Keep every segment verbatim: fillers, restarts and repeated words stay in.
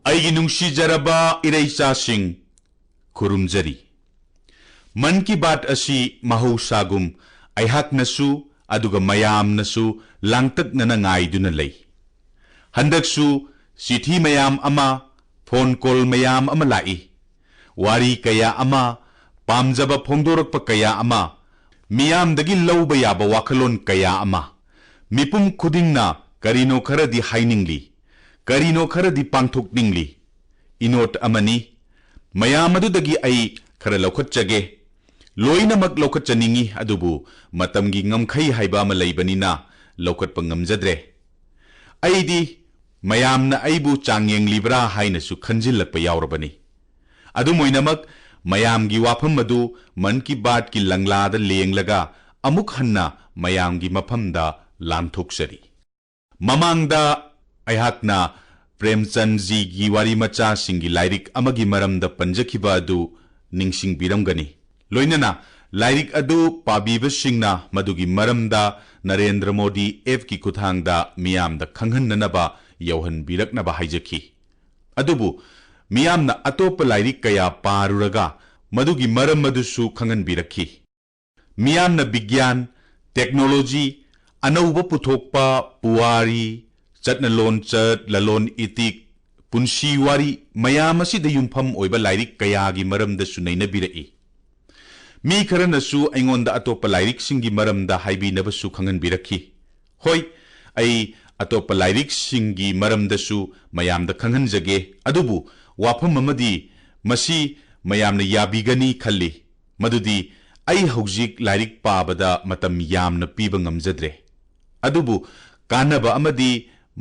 ꯑꯩꯒꯤ ꯅꯨꯡꯁꯤꯖꯔꯕ ꯏꯔꯩꯆꯥꯁꯤꯡ, ꯈꯨꯔꯨꯝꯖꯔꯤ꯫ ꯃꯟ ꯀꯤ ꯕꯥꯠ ꯑꯁꯤ ꯃꯍꯧꯁꯥꯒꯨꯝ ꯑꯩꯍꯥꯛꯅꯁꯨ ꯑꯗꯨꯒ ꯃꯌꯥꯝꯅꯁꯨ ꯂꯥꯡꯇꯛꯅꯅ ꯉꯥꯏꯗꯨꯅ ꯂꯩ꯫ ꯍꯟꯗꯛꯁꯨ ꯆꯤꯊꯤ ꯃꯌꯥꯝ ꯑꯃ, ꯐꯣꯟ ꯀꯣꯜ ꯃꯌꯥꯝ ꯑꯃ ꯂꯥꯛꯏ꯫ ꯋꯥꯔꯤ ꯀꯌꯥ ꯑꯃ, ꯄꯥꯝꯖꯕ ꯐꯣꯡꯗꯣꯔꯛꯄ ꯀꯌꯥ ꯑꯃ, ꯃꯤꯌꯥꯝꯗꯒꯤ ꯂꯧꯕ ꯌꯥꯕ ꯋꯥꯈꯜꯂꯣꯟ ꯀꯌꯥ ꯑꯃ, ꯃꯤꯄꯨꯝ ꯈꯨꯗꯤꯡꯅ ꯀꯔꯤꯅꯣ ꯈꯔꯗꯤ ꯍꯥꯏꯅꯤꯡꯂꯤ, ꯀꯔꯤꯅꯣ ꯈꯔꯗꯤ ꯄꯥꯡꯊꯣꯛꯅꯤꯡꯂꯤ꯫ ꯏꯅꯣꯠ ꯑꯃꯅꯤ꯫ ꯃꯌꯥꯝ ꯑꯗꯨꯗꯒꯤ ꯑꯩ ꯈꯔ ꯂꯧꯈꯠꯆꯒꯦ꯫ ꯂꯣꯏꯅꯃꯛ ꯂꯧꯈꯠꯆꯅꯤꯡꯏ, ꯑꯗꯨꯕꯨ ꯃꯇꯝꯒꯤ ꯉꯝꯈꯩ ꯍꯥꯏꯕ ꯑꯃ ꯂꯩꯕꯅꯤꯅ ꯂꯧꯈꯠꯄ ꯉꯝꯖꯗ꯭ꯔꯦ꯫ ꯑꯩꯗꯤ ꯃꯌꯥꯝꯅ ꯑꯩꯕꯨ ꯆꯥꯡꯌꯦꯡꯂꯤꯕ꯭ꯔꯥ ꯍꯥꯏꯅꯁꯨ ꯈꯟꯖꯤꯜꯂꯛꯄ ꯌꯥꯎꯔꯕꯅꯤ꯫ ꯑꯗꯨꯝ ꯑꯣꯏꯅꯃꯛ, ꯃꯌꯥꯝꯒꯤ ꯋꯥꯐꯝ ꯑꯗꯨ ꯃꯟ ꯀꯤ ꯕꯥꯠꯀꯤ ꯂꯪꯂꯥꯗ ꯂꯦꯡꯂꯒ ꯑꯃꯨꯛ ꯍꯟꯅ ꯃꯌꯥꯝꯒꯤ ꯃꯐꯝꯗ ꯂꯥꯟꯊꯣꯛꯆꯔꯤ꯫ ꯃꯃꯥꯡꯗ ꯑꯩꯍꯥꯛꯅ ꯄ꯭ꯔꯦꯝꯆꯟꯗꯖꯤꯒꯤ ꯋꯥꯔꯤ ꯃꯆꯥꯁꯤꯡꯒꯤ ꯂꯥꯏꯔꯤꯛ ꯑꯃꯒꯤ ꯃꯔꯝꯗ ꯄꯟꯖꯈꯤꯕ ꯑꯗꯨ ꯅꯤꯡꯁꯤꯡꯕꯤꯔꯝꯒꯅꯤ꯫ ꯂꯣꯏꯅꯅ ꯂꯥꯏꯔꯤꯛ ꯑꯗꯨ ꯄꯥꯕꯤꯕꯁꯤꯡꯅ ꯃꯗꯨꯒꯤ ꯃꯔꯝꯗ ꯅꯔꯦꯟꯗ꯭ꯔ ꯃꯣꯗꯤ ꯑꯦꯞꯀꯤ ꯈꯨꯠꯊꯥꯡꯗ ꯃꯤꯌꯥꯝꯗ ꯈꯪꯍꯟꯅꯅꯕ ꯌꯧꯍꯟꯕꯤꯔꯛꯅꯕ ꯍꯥꯏꯖꯈꯤ꯫ ꯑꯗꯨꯕꯨ ꯃꯤꯌꯥꯝꯅ ꯑꯇꯣꯞꯄ ꯂꯥꯏꯔꯤꯛ ꯀꯌꯥ ꯄꯥꯔꯨꯔꯒ ꯃꯗꯨꯒꯤ ꯃꯔꯝ ꯑꯗꯨꯁꯨ ꯈꯪꯍꯟꯕꯤꯔꯛꯈꯤ꯫ ꯃꯤꯌꯥꯝꯅ ꯕꯤꯒ꯭ꯌꯥꯟ, ꯇꯦꯛꯅꯣꯂꯣꯖꯤ, ꯑꯅꯧꯕ ꯄꯨꯊꯣꯛꯄ, ꯄꯨꯋꯥꯔꯤ, ꯆꯠꯅ ꯂꯣꯟꯆꯠ, ꯂꯂꯣꯟ ꯏꯇꯤꯛ, ꯄꯨꯟꯁꯤ ꯋꯥꯔꯤ ꯃꯌꯥꯝ ꯑꯁꯤꯗ ꯌꯨꯝꯐꯝ ꯑꯣꯏꯕ ꯂꯥꯏꯔꯤꯛ ꯀꯌꯥꯒꯤ ꯃꯔꯝꯗꯁꯨ ꯅꯩꯅꯕꯤꯔꯛꯏ꯫ ꯃꯤ ꯈꯔꯅꯁꯨ ꯑꯩꯉꯣꯟꯗ ꯑꯇꯣꯞꯄ ꯂꯥꯏꯔꯤꯛꯁꯤꯡꯒꯤ ꯃꯔꯝꯗ ꯍꯥꯏꯕꯤꯅꯕꯁꯨ ꯈꯪꯍꯟꯕꯤꯔꯛꯈꯤ꯫ ꯍꯣꯏ, ꯑꯩ ꯑꯇꯣꯞꯄ ꯂꯥꯏꯔꯤꯛꯁꯤꯡꯒꯤ ꯃꯔꯝꯗꯁꯨ ꯃꯌꯥꯝꯗ ꯈꯪꯍꯟꯖꯒꯦ, ꯑꯗꯨꯕꯨ ꯋꯥꯐꯝ ꯑꯃꯗꯤ ꯃꯁꯤ ꯃꯌꯥꯝꯅ ꯌꯥꯕꯤꯒꯅꯤ ꯈꯜꯂꯤ, ꯃꯗꯨꯗꯤ ꯑꯩ ꯍꯧꯖꯤꯛ ꯂꯥꯏꯔꯤꯛ ꯄꯥꯕꯗ ꯃꯇꯝ ꯌꯥꯝꯅ ꯄꯤꯕ ꯉꯝꯖꯗ꯭ꯔꯦ꯫ ꯑꯗꯨꯕꯨ ꯀꯥꯟꯅꯕ ꯑꯃꯗꯤ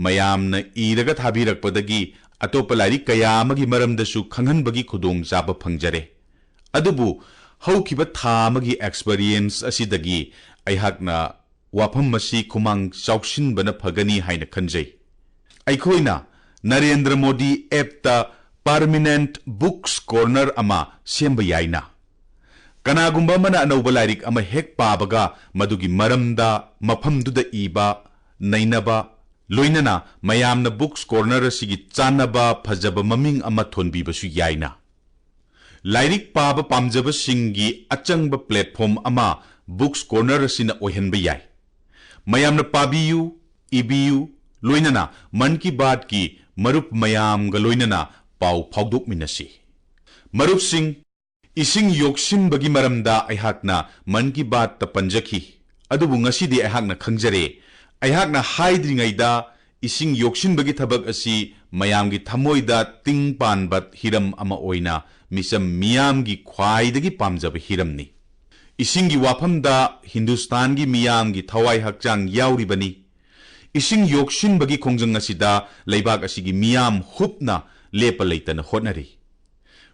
ꯃꯌꯥꯝꯅ ꯏꯔꯒ ꯊꯥꯕꯤꯔꯛꯄꯗꯒꯤ ꯑꯇꯣꯞꯄ ꯂꯥꯏꯔꯤꯛ ꯀꯌꯥ ꯑꯃꯒꯤ ꯃꯔꯝꯗꯁꯨ ꯈꯪꯍꯟꯕꯒꯤ ꯈꯨꯗꯣꯡꯆꯥꯕ ꯐꯪꯖꯔꯦ꯫ ꯑꯗꯨꯕꯨ ꯍꯧꯈꯤꯕ ꯊꯥ ꯑꯃꯒꯤ ꯑꯦꯛꯁꯄꯔꯤꯌꯦꯟꯁ ꯑꯁꯤꯗꯒꯤ ꯑꯩꯍꯥꯛꯅ ꯋꯥꯐꯝ ꯑꯁꯤ ꯈꯨꯃꯥꯡ ꯆꯥꯎꯁꯤꯟꯕꯅ ꯐꯒꯅꯤ ꯍꯥꯏꯅ ꯈꯟꯖꯩ꯫ ꯑꯩꯈꯣꯏꯅ ꯅꯔꯦꯟꯗ꯭ꯔ ꯃꯣꯗꯤ ꯑꯦꯞꯇ ꯄꯔꯃꯤꯅꯦꯟꯠ ꯕꯨꯛꯁ ꯀꯣꯔꯅꯔ ꯑꯃ ꯁꯦꯝꯕ ꯌꯥꯏꯅ꯫ ꯀꯅꯥꯒꯨꯝꯕ ꯑꯃꯅ ꯑꯅꯧꯕ ꯂꯥꯏꯔꯤꯛ ꯑꯃ ꯍꯦꯛ ꯄꯥꯕꯒ ꯃꯗꯨꯒꯤ ꯃꯔꯝꯗ ꯃꯐꯝꯗꯨꯗ ꯏꯕ, ꯅꯩꯅꯕ, ꯂꯣꯏꯅꯅ ꯃꯌꯥꯝꯅ ꯕꯨꯛꯁ ꯀꯣꯔꯅꯔ ꯑꯁꯤꯒꯤ ꯆꯥꯟꯅꯕ ꯐꯖꯕ ꯃꯃꯤꯡ ꯑꯃ ꯊꯣꯟꯕꯤꯕꯁꯨ ꯌꯥꯏꯅ꯫ ꯂꯥꯏꯔꯤꯛ ꯄꯥꯕ ꯄꯥꯝꯖꯕꯁꯤꯡꯒꯤ ꯑꯆꯪꯕ ꯄ꯭ꯂꯦꯠꯐꯣꯝ ꯑꯃ ꯕꯨꯛꯁ ꯀꯣꯔꯅꯔ ꯑꯁꯤꯅ ꯑꯣꯏꯍꯟꯕ ꯌꯥꯏ꯫ ꯃꯌꯥꯝꯅ ꯄꯥꯕꯤꯌꯨ, ꯏꯕꯤꯌꯨ, ꯂꯣꯏꯅꯅ ꯃꯟ ꯀꯤ ꯕꯥꯠꯀꯤ ꯃꯔꯨꯞ ꯃꯌꯥꯝꯒ ꯂꯣꯏꯅꯅ ꯄꯥꯎ ꯐꯥꯎꯗꯣꯛꯃꯤꯟꯅꯁꯤ꯫ ꯃꯔꯨꯞꯁꯤꯡ, ꯏꯁꯤꯡ ꯌꯣꯛꯁꯤꯟꯕꯒꯤ ꯃꯔꯝꯗ ꯑꯩꯍꯥꯛꯅ ꯃꯟ ꯀꯤ ꯕꯥꯠꯇ ꯄꯟꯖꯈꯤ, ꯑꯗꯨꯕꯨ ꯉꯁꯤꯗꯤ ꯑꯩꯍꯥꯛꯅ ꯈꯪꯖꯔꯦ꯫ ꯑꯩꯍꯥꯛꯅ ꯍꯥꯏꯗ꯭ꯔꯤꯉꯩꯗ, ꯏꯁꯤꯡ ꯌꯣꯛꯁꯤꯟꯕꯒꯤ ꯊꯕꯛ ꯑꯁꯤ ꯃꯌꯥꯝꯒꯤ ꯊꯃꯣꯏꯗ ꯇꯤꯡ ꯄꯥꯟꯕ ꯍꯤꯔꯝ ꯑꯃ ꯑꯣꯏꯅ ꯃꯤꯆꯝ ꯃꯤꯌꯥꯝꯒꯤ ꯈ꯭ꯋꯥꯏꯗꯒꯤ ꯄꯥꯝꯖꯕ ꯍꯤꯔꯝꯅꯤ꯫ ꯏꯁꯤꯡꯒꯤ ꯋꯥꯐꯝꯗ ꯍꯤꯟꯗꯨꯁꯇꯥꯟꯒꯤ ꯃꯤꯌꯥꯝꯒꯤ ꯊꯋꯥꯏ ꯍꯛꯆꯥꯡ ꯌꯥꯎꯔꯤꯕꯅꯤ꯫ ꯏꯁꯤꯡ ꯌꯣꯛꯁꯤꯟꯕꯒꯤ ꯈꯣꯡꯖꯪ ꯑꯁꯤꯗ ꯂꯩꯕꯥꯛ ꯑꯁꯤꯒꯤ ꯃꯤꯌꯥꯝ ꯍꯨꯞꯅ ꯂꯦꯞꯄ ꯂꯩꯇꯅ ꯍꯣꯠꯅꯔꯤ꯫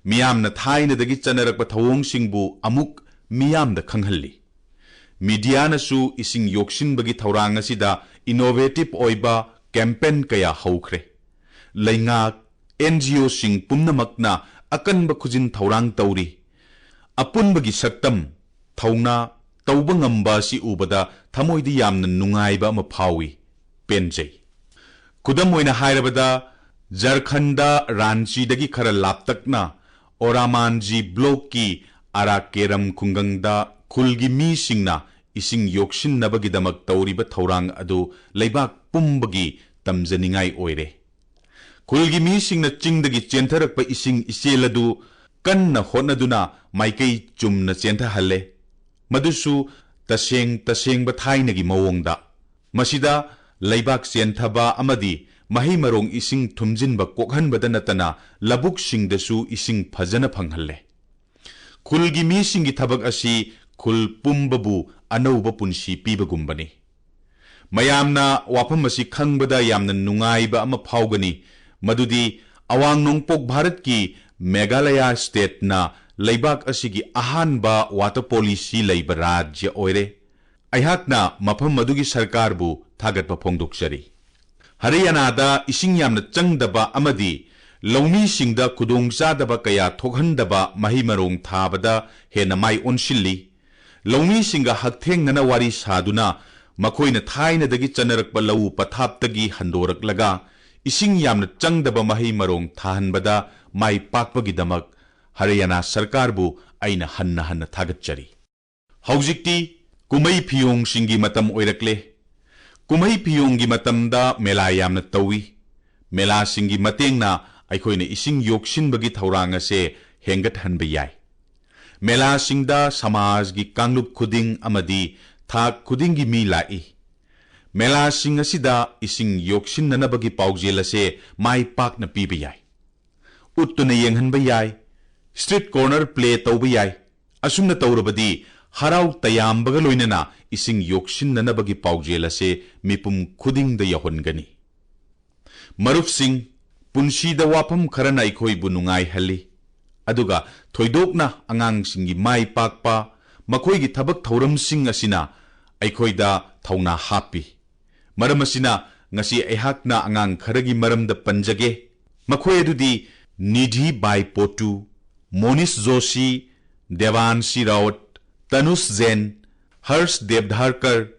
ꯃꯤꯌꯥꯝꯅ ꯊꯥꯏꯅꯗꯒꯤ ꯆꯠꯅꯔꯛꯄ ꯊꯧꯑꯣꯡꯁꯤꯡꯕꯨ ꯑꯃꯨꯛ ꯃꯤꯌꯥꯝꯗ ꯈꯪꯍꯜꯂꯤ꯫ ꯃꯤꯗꯤꯌꯥꯅꯁꯨ ꯏꯁꯤꯡ ꯌꯣꯛꯁꯤꯟꯕꯒꯤ ꯊꯧꯔꯥꯡ ꯑꯁꯤꯗ ꯏꯅꯣꯚꯦꯇꯤꯚ ꯑꯣꯏꯕ ꯀꯦꯝꯄꯦꯟ ꯀꯌꯥ ꯍꯧꯈ꯭ꯔꯦ꯫ ꯂꯩꯉꯥꯛ, ꯑꯦꯟ ꯖꯤ ꯑꯣꯁꯤꯡ ꯄꯨꯝꯅꯃꯛꯅ ꯑꯀꯟꯕ ꯈꯨꯖꯤꯟ ꯊꯧꯔꯥꯡ ꯇꯧꯔꯤ꯫ ꯑꯄꯨꯟꯕꯒꯤ ꯁꯛꯇꯝ, ꯊꯧꯅꯥ, ꯇꯧꯕ ꯉꯝꯕ ꯑꯁꯤ ꯎꯕꯗ ꯊꯃꯣꯏꯗ ꯌꯥꯝꯅ ꯅꯨꯡꯉꯥꯏꯕ ꯑꯃ ꯐꯥꯎꯏ, ꯄꯦꯟꯖꯩ꯫ ꯈꯨꯗꯝ ꯑꯣꯏꯅ ꯍꯥꯏꯔꯕꯗ, ꯖꯔꯈꯟꯗ ꯔꯥꯟꯆꯤꯗꯒꯤ ꯈꯔ ꯂꯥꯞꯇꯛꯅ ꯑꯣꯔꯥꯃꯥꯟꯖꯤ ꯕ꯭ꯂꯣꯛꯀꯤ ꯑꯔꯥꯀꯦꯔꯝ ꯈꯨꯡꯒꯪꯗ ꯈꯨꯜꯒꯤ ꯃꯤꯁꯤꯡꯅ ꯏꯁꯤꯡ ꯌꯣꯛꯁꯤꯟꯅꯕꯒꯤꯗꯃꯛ ꯇꯧꯔꯤꯕ ꯊꯧꯔꯥꯡ ꯑꯗꯨ ꯂꯩꯕꯥꯛ ꯄꯨꯝꯕꯒꯤ ꯇꯝꯖꯅꯤꯡꯉꯥꯏ ꯑꯣꯏꯔꯦ꯫ ꯈꯨꯜꯒꯤ ꯃꯤꯁꯤꯡꯅ ꯆꯤꯡꯗꯒꯤ ꯆꯦꯟꯊꯔꯛꯄ ꯏꯁꯤꯡ ꯏꯆꯦꯜ ꯑꯗꯨ ꯀꯟꯅ ꯍꯣꯠꯅꯗꯨꯅ ꯃꯥꯏꯀꯩ ꯆꯨꯝꯅ ꯆꯦꯟꯊꯍꯜꯂꯦ, ꯃꯗꯨꯁꯨ ꯇꯁꯦꯡ ꯇꯁꯦꯡꯕ ꯊꯥꯏꯅꯒꯤ ꯃꯑꯣꯡꯗ꯫ ꯃꯁꯤꯗ ꯂꯩꯕꯥꯛ ꯆꯦꯟꯊꯕ ꯑꯃꯗꯤ ꯃꯍꯩ ꯃꯔꯣꯡ ꯏꯁꯤꯡ ꯊꯨꯝꯖꯤꯟꯕ ꯀꯣꯛꯍꯟꯕꯗ ꯅꯠꯇꯅ ꯂꯧꯕꯨꯛꯁꯤꯡꯗꯁꯨ ꯏꯁꯤꯡ ꯐꯖꯅ ꯐꯪꯍꯜꯂꯦ꯫ ꯈꯨꯜꯒꯤ ꯃꯤꯁꯤꯡꯒꯤ ꯊꯕꯛ ꯑꯁꯤ ꯈꯨꯜ ꯄꯨꯝꯕꯕꯨ ꯑꯅꯧꯕ ꯄꯨꯟꯁꯤ ꯄꯤꯕꯒꯨꯝꯕꯅꯤ꯫ ꯃꯌꯥꯝꯅ ꯋꯥꯐꯝ ꯑꯁꯤ ꯈꯪꯕꯗ ꯌꯥꯝꯅ ꯅꯨꯡꯉꯥꯏꯕ ꯑꯃ ꯐꯥꯎꯒꯅꯤ, ꯃꯗꯨꯗꯤ ꯑꯋꯥꯡ ꯅꯣꯡꯄꯣꯛ ꯚꯥꯔꯠꯀꯤ ꯃꯦꯘꯥꯂꯌꯥ ꯁ꯭ꯇꯦꯠꯅ ꯂꯩꯕꯥꯛ ꯑꯁꯤꯒꯤ ꯑꯍꯥꯟꯕ ꯋꯥꯇꯔ ꯄꯣꯂꯤꯁꯤ ꯂꯩꯕ ꯔꯥꯖ꯭ꯌ ꯑꯣꯏꯔꯦ꯫ ꯑꯩꯍꯥꯛꯅ ꯃꯐꯝ ꯑꯗꯨꯒꯤ ꯁꯔꯀꯥꯔꯕꯨ ꯊꯥꯒꯠꯄ ꯐꯣꯡꯗꯣꯛꯆꯔꯤ꯫ ꯍꯔꯤꯌꯥꯅꯥꯗ ꯏꯁꯤꯡ ꯌꯥꯝꯅ ꯆꯪꯗꯕ ꯑꯃꯗꯤ ꯂꯧꯃꯤꯁꯤꯡꯗ ꯈꯨꯗꯣꯡꯆꯥꯗꯕ ꯀꯌꯥ ꯊꯣꯛꯍꯟꯗꯕ ꯃꯍꯩ ꯃꯔꯣꯡ ꯊꯥꯕꯗ ꯍꯦꯟꯅ ꯃꯥꯏ ꯑꯣꯟꯁꯤꯜꯂꯤ꯫ ꯂꯧꯃꯤꯁꯤꯡꯒ ꯍꯛꯊꯦꯡꯅꯅ ꯋꯥꯔꯤ ꯁꯥꯗꯨꯅ ꯃꯈꯣꯏꯅ ꯊꯥꯏꯅꯗꯒꯤ ꯆꯠꯅꯔꯛꯄ ꯂꯧꯎ ꯄꯊꯥꯞꯇꯒꯤ ꯍꯟꯗꯣꯔꯛꯂꯒ ꯏꯁꯤꯡ ꯌꯥꯝꯅ ꯆꯪꯗꯕ ꯃꯍꯩ ꯃꯔꯣꯡ ꯊꯥꯍꯟꯕꯗ ꯃꯥꯏ ꯄꯥꯛꯄꯒꯤꯗꯃꯛ ꯍꯔꯤꯌꯥꯅꯥ ꯁꯔꯀꯥꯔꯕꯨ ꯑꯩꯅ ꯍꯟꯅ ꯍꯟꯅ ꯊꯥꯒꯠꯆꯔꯤ꯫ ꯍꯧꯖꯤꯛꯇꯤ ꯀꯨꯝꯍꯩ ꯐꯤꯌꯣꯡꯁꯤꯡꯒꯤ ꯃꯇꯝ ꯑꯣꯏꯔꯛꯂꯦ꯫ ꯀꯨꯝꯍꯩ ꯐꯤꯌꯣꯡꯒꯤ ꯃꯇꯝꯗ ꯃꯦꯂꯥ ꯌꯥꯝꯅ ꯇꯧꯏ꯫ ꯃꯦꯂꯥꯁꯤꯡꯒꯤ ꯃꯇꯦꯡꯅ ꯑꯩꯈꯣꯏꯅ ꯏꯁꯤꯡ ꯌꯣꯛꯁꯤꯟꯕꯒꯤ ꯊꯧꯔꯥꯡ ꯑꯁꯦ ꯍꯦꯟꯒꯠꯍꯟꯕ ꯌꯥꯏ꯫ ꯃꯦꯂꯥꯁꯤꯡꯗ ꯁꯃꯥꯖꯒꯤ ꯀꯥꯡꯂꯨꯞ ꯈꯨꯗꯤꯡ ꯑꯃꯗꯤ ꯊꯥꯛ ꯈꯨꯗꯤꯡꯒꯤ ꯃꯤ ꯂꯥꯛꯏ꯫ ꯃꯦꯂꯥꯁꯤꯡ ꯑꯁꯤꯗ ꯏꯁꯤꯡ ꯌꯣꯛꯁꯤꯟꯅꯅꯕꯒꯤ ꯄꯥꯎꯖꯦꯜ ꯑꯁꯦ ꯃꯥꯏ ꯄꯥꯛꯅ ꯄꯤꯕ ꯌꯥꯏ꯫ ꯎꯠꯇꯨꯅ ꯌꯦꯡꯍꯟꯕ ꯌꯥꯏ, street corner play ꯇꯧꯕ ꯌꯥꯏ꯫ ꯑꯁꯨꯝꯅ ꯇꯧꯔꯕꯗꯤ ꯍꯔꯥꯎ ꯇꯌꯥꯝꯕꯒ ꯂꯣꯏꯅꯅ ꯏꯁꯤꯡ ꯌꯣꯛꯁꯤꯟꯅꯅꯕꯒꯤ ꯄꯥꯎꯖꯦꯜ ꯑꯁꯦ ꯃꯤꯄꯨꯝ ꯈꯨꯗꯤꯡꯗ ꯌꯧꯍꯟꯒꯅꯤ꯫ ꯃꯔꯨꯞꯁꯤꯡ, ꯄꯨꯟꯁꯤꯗ ꯋꯥꯐꯝ ꯈꯔꯅ ꯑꯩꯈꯣꯏꯕꯨ ꯅꯨꯡꯉꯥꯏꯍꯜꯂꯤ, ꯑꯗꯨꯒ ꯊꯣꯏꯗꯣꯛꯅ ꯑꯉꯥꯡꯁꯤꯡꯒꯤ ꯃꯥꯏ ꯄꯥꯛꯄ, ꯃꯈꯣꯏꯒꯤ ꯊꯕꯛ ꯊꯧꯔꯝꯁꯤꯡ ꯑꯁꯤꯅ ꯑꯩꯈꯣꯏꯗ ꯊꯧꯅꯥ ꯍꯥꯞꯄꯤ꯫ ꯃꯔꯝ ꯑꯁꯤꯅ, ꯉꯁꯤ ꯑꯩꯍꯥꯛꯅ ꯑꯉꯥꯡ ꯈꯔꯒꯤ ꯃꯔꯝꯗ ꯄꯟꯖꯒꯦ꯫ ꯃꯈꯣꯏ ꯑꯗꯨꯗꯤ ꯅꯤꯙꯤ ꯕꯥꯏ ꯄꯣꯇꯨ, ꯃꯣꯅꯤꯁ ꯖꯣꯁꯤ, ꯗꯦꯕꯥꯟꯁꯤ ꯔꯥꯎꯠ, ꯇꯅꯨꯁ ꯖꯦꯟ, ꯍꯔꯁ ꯗꯦꯕꯙꯥꯔꯀꯔ,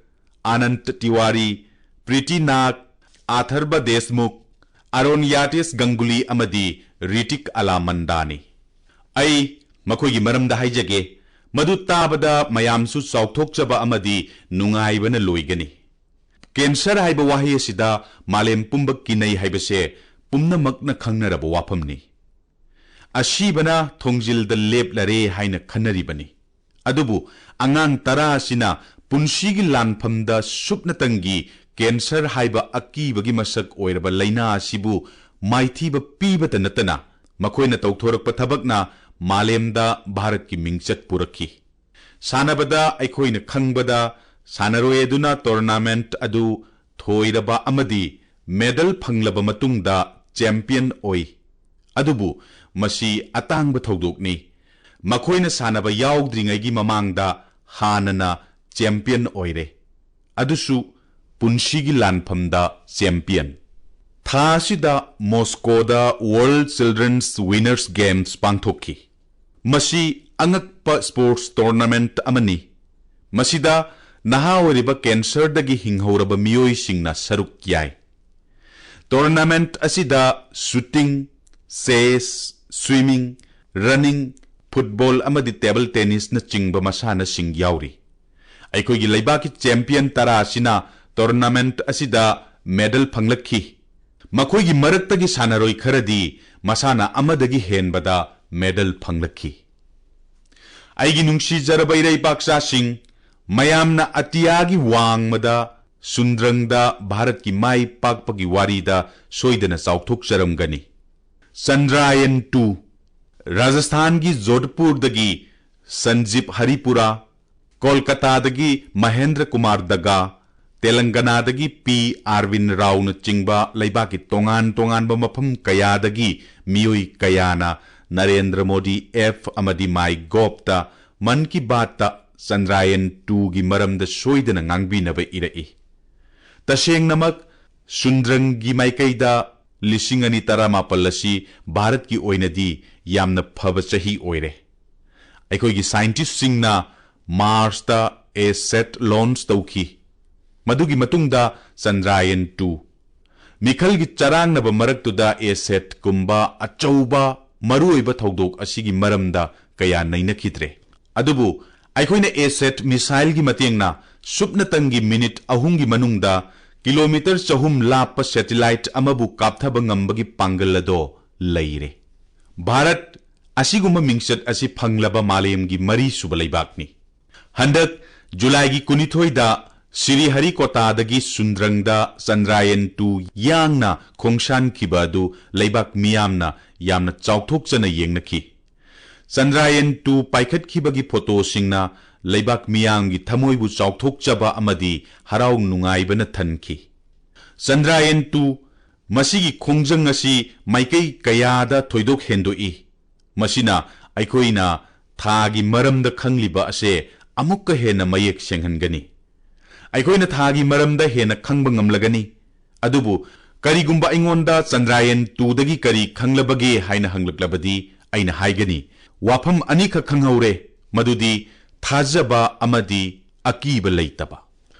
ꯑꯅꯟꯇ ꯇꯤꯋꯥꯔꯤ, ꯄ꯭ꯔꯤꯇꯤ ꯅꯥꯒ, ꯑꯊꯔꯕ ꯗꯦꯁꯃꯨꯈ, ꯑꯔꯣꯟꯌꯥꯇꯤꯁ ꯒꯪꯒꯨꯂꯤ ꯑꯃꯗꯤ ꯔꯤꯇꯤꯛ ꯑꯂꯥꯃꯟꯗꯥꯅꯤ꯫ ꯑꯩ ꯃꯈꯣꯏꯒꯤ ꯃꯔꯝꯗ ꯍꯥꯏꯖꯒꯦ, ꯃꯗꯨ ꯇꯥꯕꯗ ꯃꯌꯥꯝꯁꯨ ꯆꯥꯎꯊꯣꯛꯆꯕ ꯑꯃꯗꯤ ꯅꯨꯡꯉꯥꯏꯕꯅ ꯂꯣꯏꯒꯅꯤ꯫ ꯀꯦꯟꯁꯔ ꯍꯥꯏꯕ ꯋꯥꯍꯩ ꯑꯁꯤꯗ ꯃꯥꯂꯦꯝ ꯄꯨꯝꯕ ꯀꯤꯅꯩ ꯍꯥꯏꯕꯁꯦ ꯄꯨꯝꯅꯃꯛꯅ ꯈꯪꯅꯔꯕ ꯋꯥꯐꯝꯅꯤ꯫ ꯑꯁꯤꯕꯅ ꯊꯣꯡꯖꯤꯜꯗ ꯂꯦꯞꯂꯔꯦ ꯍꯥꯏꯅ ꯈꯟꯅꯔꯤꯕꯅꯤ꯫ ꯑꯗꯨꯕꯨ ꯑꯉꯥꯡ ꯇꯔꯥ ꯑꯁꯤꯅ ꯄꯨꯟꯁꯤꯒꯤ ꯂꯥꯟꯐꯝꯗ ꯁꯨꯞꯅꯇꯪꯒꯤ ꯀꯦꯟꯁꯔ ꯍꯥꯏꯕ ꯑꯀꯤꯕꯒꯤ ꯃꯁꯛ ꯑꯣꯏꯔꯕ ꯂꯥꯏꯅꯥ ꯑꯁꯤꯕꯨ ꯃꯥꯏꯊꯤꯕ ꯄꯤꯕꯇ ꯅꯠꯇꯅ ꯃꯈꯣꯏꯅ ꯇꯧꯊꯣꯔꯛꯄ ꯊꯕꯛꯅ ꯃꯥꯂꯦꯝꯗ ꯚꯥꯔꯠꯀꯤ ꯃꯤꯡꯆꯠ ꯄꯨꯔꯛꯈꯤ꯫ ꯁꯥꯟꯅꯕꯗ ꯑꯩꯈꯣꯏꯅ ꯈꯪꯕꯗ, ꯁꯥꯟꯅꯔꯣꯏ ꯑꯗꯨꯅ tournament ꯑꯗꯨ ꯊꯣꯏꯔꯕ ꯑꯃꯗꯤ medal ꯐꯪꯂꯕ ꯃꯇꯨꯡꯗ champion ꯑꯣꯏ꯫ ꯑꯗꯨꯕꯨ ꯃꯁꯤ ꯑꯇꯥꯡꯕ ꯊꯧꯗꯣꯛꯅꯤ꯫ ꯃꯈꯣꯏꯅ ꯁꯥꯟꯅꯕ ꯌꯥꯎꯗ꯭ꯔꯤꯉꯩꯒꯤ ꯃꯃꯥꯡꯗ ꯍꯥꯟꯅꯅ champion ꯑꯣꯏꯔꯦ, ꯑꯗꯨꯁꯨ ꯄꯨꯟꯁꯤꯒꯤ ꯂꯥꯟꯐꯝꯗ champion꯫ ꯊꯥ ꯑꯁꯤꯗ ꯃꯣꯁꯀꯣꯗ World Children's Winners Games ꯄꯥꯡꯊꯣꯛꯈꯤ꯫ ꯃꯁꯤ ꯑꯉꯛꯄ sports tournament ꯑꯃꯅꯤ꯫ ꯃꯁꯤꯗ ꯅꯍꯥ ꯑꯣꯏꯔꯤꯕ ꯀꯦꯟꯁꯔꯗꯒꯤ ꯍꯤꯡꯍꯧꯔꯕ ꯃꯤꯑꯣꯏꯁꯤꯡꯅ ꯁꯔꯨꯛ ꯌꯥꯏ꯫ ꯇꯣꯔꯅꯥꯃꯦꯟꯠ ꯑꯁꯤꯗ shooting, chess, swimming, running, football ꯑꯃꯗꯤ ꯇꯦꯕꯜ ꯇꯦꯅꯤꯁꯅꯆꯤꯡꯕ ꯃꯁꯥꯟꯅꯁꯤꯡ ꯌꯥꯎꯔꯤ꯫ ꯑꯩꯈꯣꯏꯒꯤ ꯂꯩꯕꯥꯛꯀꯤ ꯆꯦꯝꯄꯤꯌꯟ ꯇꯔꯥ ꯑꯁꯤꯅ ꯇꯣꯔꯅꯥꯃꯦꯟꯠ ꯑꯁꯤꯗ ꯃꯦꯗꯜ ꯐꯪꯂꯛꯈꯤ꯫ ꯃꯈꯣꯏꯒꯤ ꯃꯔꯛꯇꯒꯤ ꯁꯥꯟꯅꯔꯣꯏ ꯈꯔꯗꯤ ꯃꯁꯥꯟꯅ ꯑꯃꯗꯒꯤ ꯍꯦꯟꯕꯗ ꯃꯦꯗꯜ ꯐꯪꯂꯛꯈꯤ꯫ ꯑꯩꯒꯤ ꯅꯨꯡꯁꯤꯖꯔꯕ ꯏꯔꯩꯄꯥꯛꯆꯥꯁꯤꯡ, ꯃꯌꯥꯝꯅ ꯑꯇꯤꯌꯥꯒꯤ ꯋꯥꯡꯃꯗ ꯁꯨꯟꯗ꯭ꯔꯪꯗ ꯚꯥꯔꯠꯀꯤ ꯃꯥꯏ ꯄꯥꯛꯄꯒꯤ ꯋꯥꯔꯤꯗ ꯁꯣꯏꯗꯅ ꯆꯥꯎꯊꯣꯛꯆꯔꯝꯒꯅꯤ꯫ ꯆꯟꯗ꯭ꯔꯥꯌꯟ ꯇꯨ, ꯔꯥꯖꯁꯊꯥꯟꯒꯤ ꯖꯣꯙꯄꯨꯔꯗꯒꯤ ꯁꯟꯖꯤꯞ ꯍꯔꯤꯄꯨꯔꯥ, ꯀꯣꯜꯀꯇꯥꯗꯒꯤ ꯃꯍꯦꯟꯗ꯭ꯔ ꯀꯨꯃꯥꯔ ꯗꯒꯥ, ꯇꯦꯂꯪꯒꯅꯥꯗꯒꯤ ꯄꯤ ꯑꯥꯔꯕꯤꯟ ꯔꯥꯎꯅꯆꯤꯡꯕ ꯂꯩꯕꯥꯛꯀꯤ ꯇꯣꯉꯥꯟ ꯇꯣꯉꯥꯟꯕ ꯃꯐꯝ ꯀꯌꯥꯗꯒꯤ ꯃꯤꯑꯣꯏ ꯀꯌꯥꯅ ꯅꯔꯦꯟꯗ꯭ꯔ ꯃꯣꯗꯤ ꯑꯦꯞ ꯑꯃꯗꯤ ꯃꯥꯏ ꯒꯣꯞꯇ ꯃꯟ ꯀꯤ ꯕꯥꯠꯇ ꯆꯟꯗ꯭ꯔꯥꯌꯟ ꯇꯨꯒꯤ ꯃꯔꯝꯗ ꯁꯣꯏꯗꯅ ꯉꯥꯡꯕꯤꯅꯕ ꯏꯔꯛꯏ꯫ ꯇꯁꯦꯡꯅꯃꯛ, ꯁꯨꯟꯗ꯭ꯔꯪꯒꯤ ꯃꯥꯏꯀꯩꯗ ꯂꯤꯁꯤꯡ ꯑꯅꯤ ꯇꯔꯥꯃꯥꯄꯜ ꯑꯁꯤ ꯚꯥꯔꯠꯀꯤ ꯑꯣꯏꯅꯗꯤ ꯌꯥꯝꯅ ꯐꯕ ꯆꯍꯤ ꯑꯣꯏꯔꯦ꯫ ꯑꯩꯈꯣꯏꯒꯤ ꯁꯥꯏꯟꯇꯤꯁꯁꯤꯡꯅ ꯃꯥꯔꯁꯇ ꯑꯦ ꯁꯦꯠ ꯂꯣꯟꯆ ꯇꯧꯈꯤ꯫ ꯃꯗꯨꯒꯤ ꯃꯇꯨꯡꯗ ꯆꯟꯗ꯭ꯔꯥꯌꯟ ꯇꯨ꯫ ꯃꯤꯈꯜꯒꯤ ꯆꯔꯥꯡꯅꯕ ꯃꯔꯛꯇꯨꯗ ꯑꯦ ꯁꯦꯠꯀꯨꯝꯕ ꯑꯆꯧꯕ ꯃꯔꯨꯑꯣꯏꯕ ꯊꯧꯗꯣꯛ ꯑꯁꯤꯒꯤ ꯃꯔꯝꯗ ꯀꯌꯥ ꯅꯩꯅꯈꯤꯗ꯭ꯔꯦ꯫ ꯑꯗꯨꯕꯨ ꯑꯩꯈꯣꯏꯅ ꯑꯦ ꯁꯦꯠ ꯃꯤꯁꯥꯏꯜꯒꯤ ꯃꯇꯦꯡꯅ ꯁꯨꯞꯅꯇꯪꯒꯤ ꯃꯤꯅꯤꯠ ꯑꯍꯨꯝꯒꯤ ꯃꯅꯨꯡꯗ ꯀꯤꯂꯣꯃꯤꯇꯔ ꯆꯍꯨꯝ ꯂꯥꯞꯄ ꯁꯦꯇꯤꯂꯥꯏꯠ ꯑꯃꯕꯨ ꯀꯥꯞꯊꯕ ꯉꯝꯕꯒꯤ ꯄꯥꯡꯒꯜ ꯑꯗꯣ ꯂꯩꯔꯦ꯫ ꯚꯥꯔꯠ ꯑꯁꯤꯒꯨꯝꯕ ꯃꯤꯡꯆꯠ ꯑꯁꯤ ꯐꯪꯂꯕ ꯃꯥꯂꯦꯝꯒꯤ ꯃꯔꯤꯁꯨꯕ ꯂꯩꯕꯥꯛꯅꯤ꯫ ꯍꯟꯗꯛ ꯖꯨꯂꯥꯏꯒꯤ ꯀꯨꯟꯅꯤꯊꯣꯏꯗ ꯁ꯭ꯔꯤꯍꯔꯤꯀꯣꯇꯥꯗꯒꯤ ꯁꯨꯟꯗ꯭ꯔꯪꯗ ꯆꯟꯗ꯭ꯔꯥꯌꯟ ꯇꯨ ꯌꯥꯡꯅ ꯈꯣꯡꯁꯥꯟꯈꯤꯕ ꯑꯗꯨ ꯂꯩꯕꯥꯛ ꯃꯤꯌꯥꯝꯅ ꯌꯥꯝꯅ ꯆꯥꯎꯊꯣꯛꯆꯅ ꯌꯦꯡꯅꯈꯤ꯫ ꯆꯟꯗ꯭ꯔꯥꯌꯟ ꯇꯨ ꯄꯥꯏꯈꯠꯈꯤꯕꯒꯤ ꯐꯣꯇꯣꯁꯤꯡꯅ ꯂꯩꯕꯥꯛ ꯃꯤꯌꯥꯝꯒꯤ ꯊꯃꯣꯏꯕꯨ ꯆꯥꯎꯊꯣꯛꯆꯕ ꯑꯃꯗꯤ ꯍꯔꯥꯎ ꯅꯨꯡꯉꯥꯏꯕꯅ ꯊꯟꯈꯤ꯫ ꯆꯟꯗ꯭ꯔꯥꯌꯟ ꯇꯨ, ꯃꯁꯤꯒꯤ ꯈꯣꯡꯖꯪ ꯑꯁꯤ ꯃꯥꯏꯀꯩ ꯀꯌꯥꯗ ꯊꯣꯏꯗꯣꯛ ꯍꯦꯟꯗꯣꯛꯏ꯫ ꯃꯁꯤꯅ ꯑꯩꯈꯣꯏꯅ ꯊꯥꯒꯤ ꯃꯔꯝꯗ ꯈꯪꯂꯤꯕ ꯑꯁꯦ ꯑꯃꯨꯛꯀ ꯍꯦꯟꯅ ꯃꯌꯦꯛ ꯁꯦꯡꯍꯟꯒꯅꯤ꯫ ꯑꯩꯈꯣꯏꯅ ꯊꯥꯒꯤ ꯃꯔꯝꯗ ꯍꯦꯟꯅ ꯈꯪꯕ ꯉꯝꯂꯒꯅꯤ꯫ ꯑꯗꯨꯕꯨ ꯀꯔꯤꯒꯨꯝꯕ ꯑꯩꯉꯣꯟꯗ ꯆꯟꯗ꯭ꯔꯥꯌꯟ ꯇꯨꯗꯒꯤ ꯀꯔꯤ ꯈꯪꯂꯕꯒꯦ ꯍꯥꯏꯅ ꯍꯪꯂꯛꯂꯕꯗꯤ, ꯑꯩꯅ ꯍꯥꯏꯒꯅꯤ, ꯋꯥꯐꯝ ꯑꯅꯤꯈꯛ ꯈꯪꯍꯧꯔꯦ, ꯃꯗꯨꯗꯤ ꯊꯥꯖꯕ ꯑꯃꯗꯤ ꯑꯀꯤꯕ ꯂꯩꯇꯕ꯫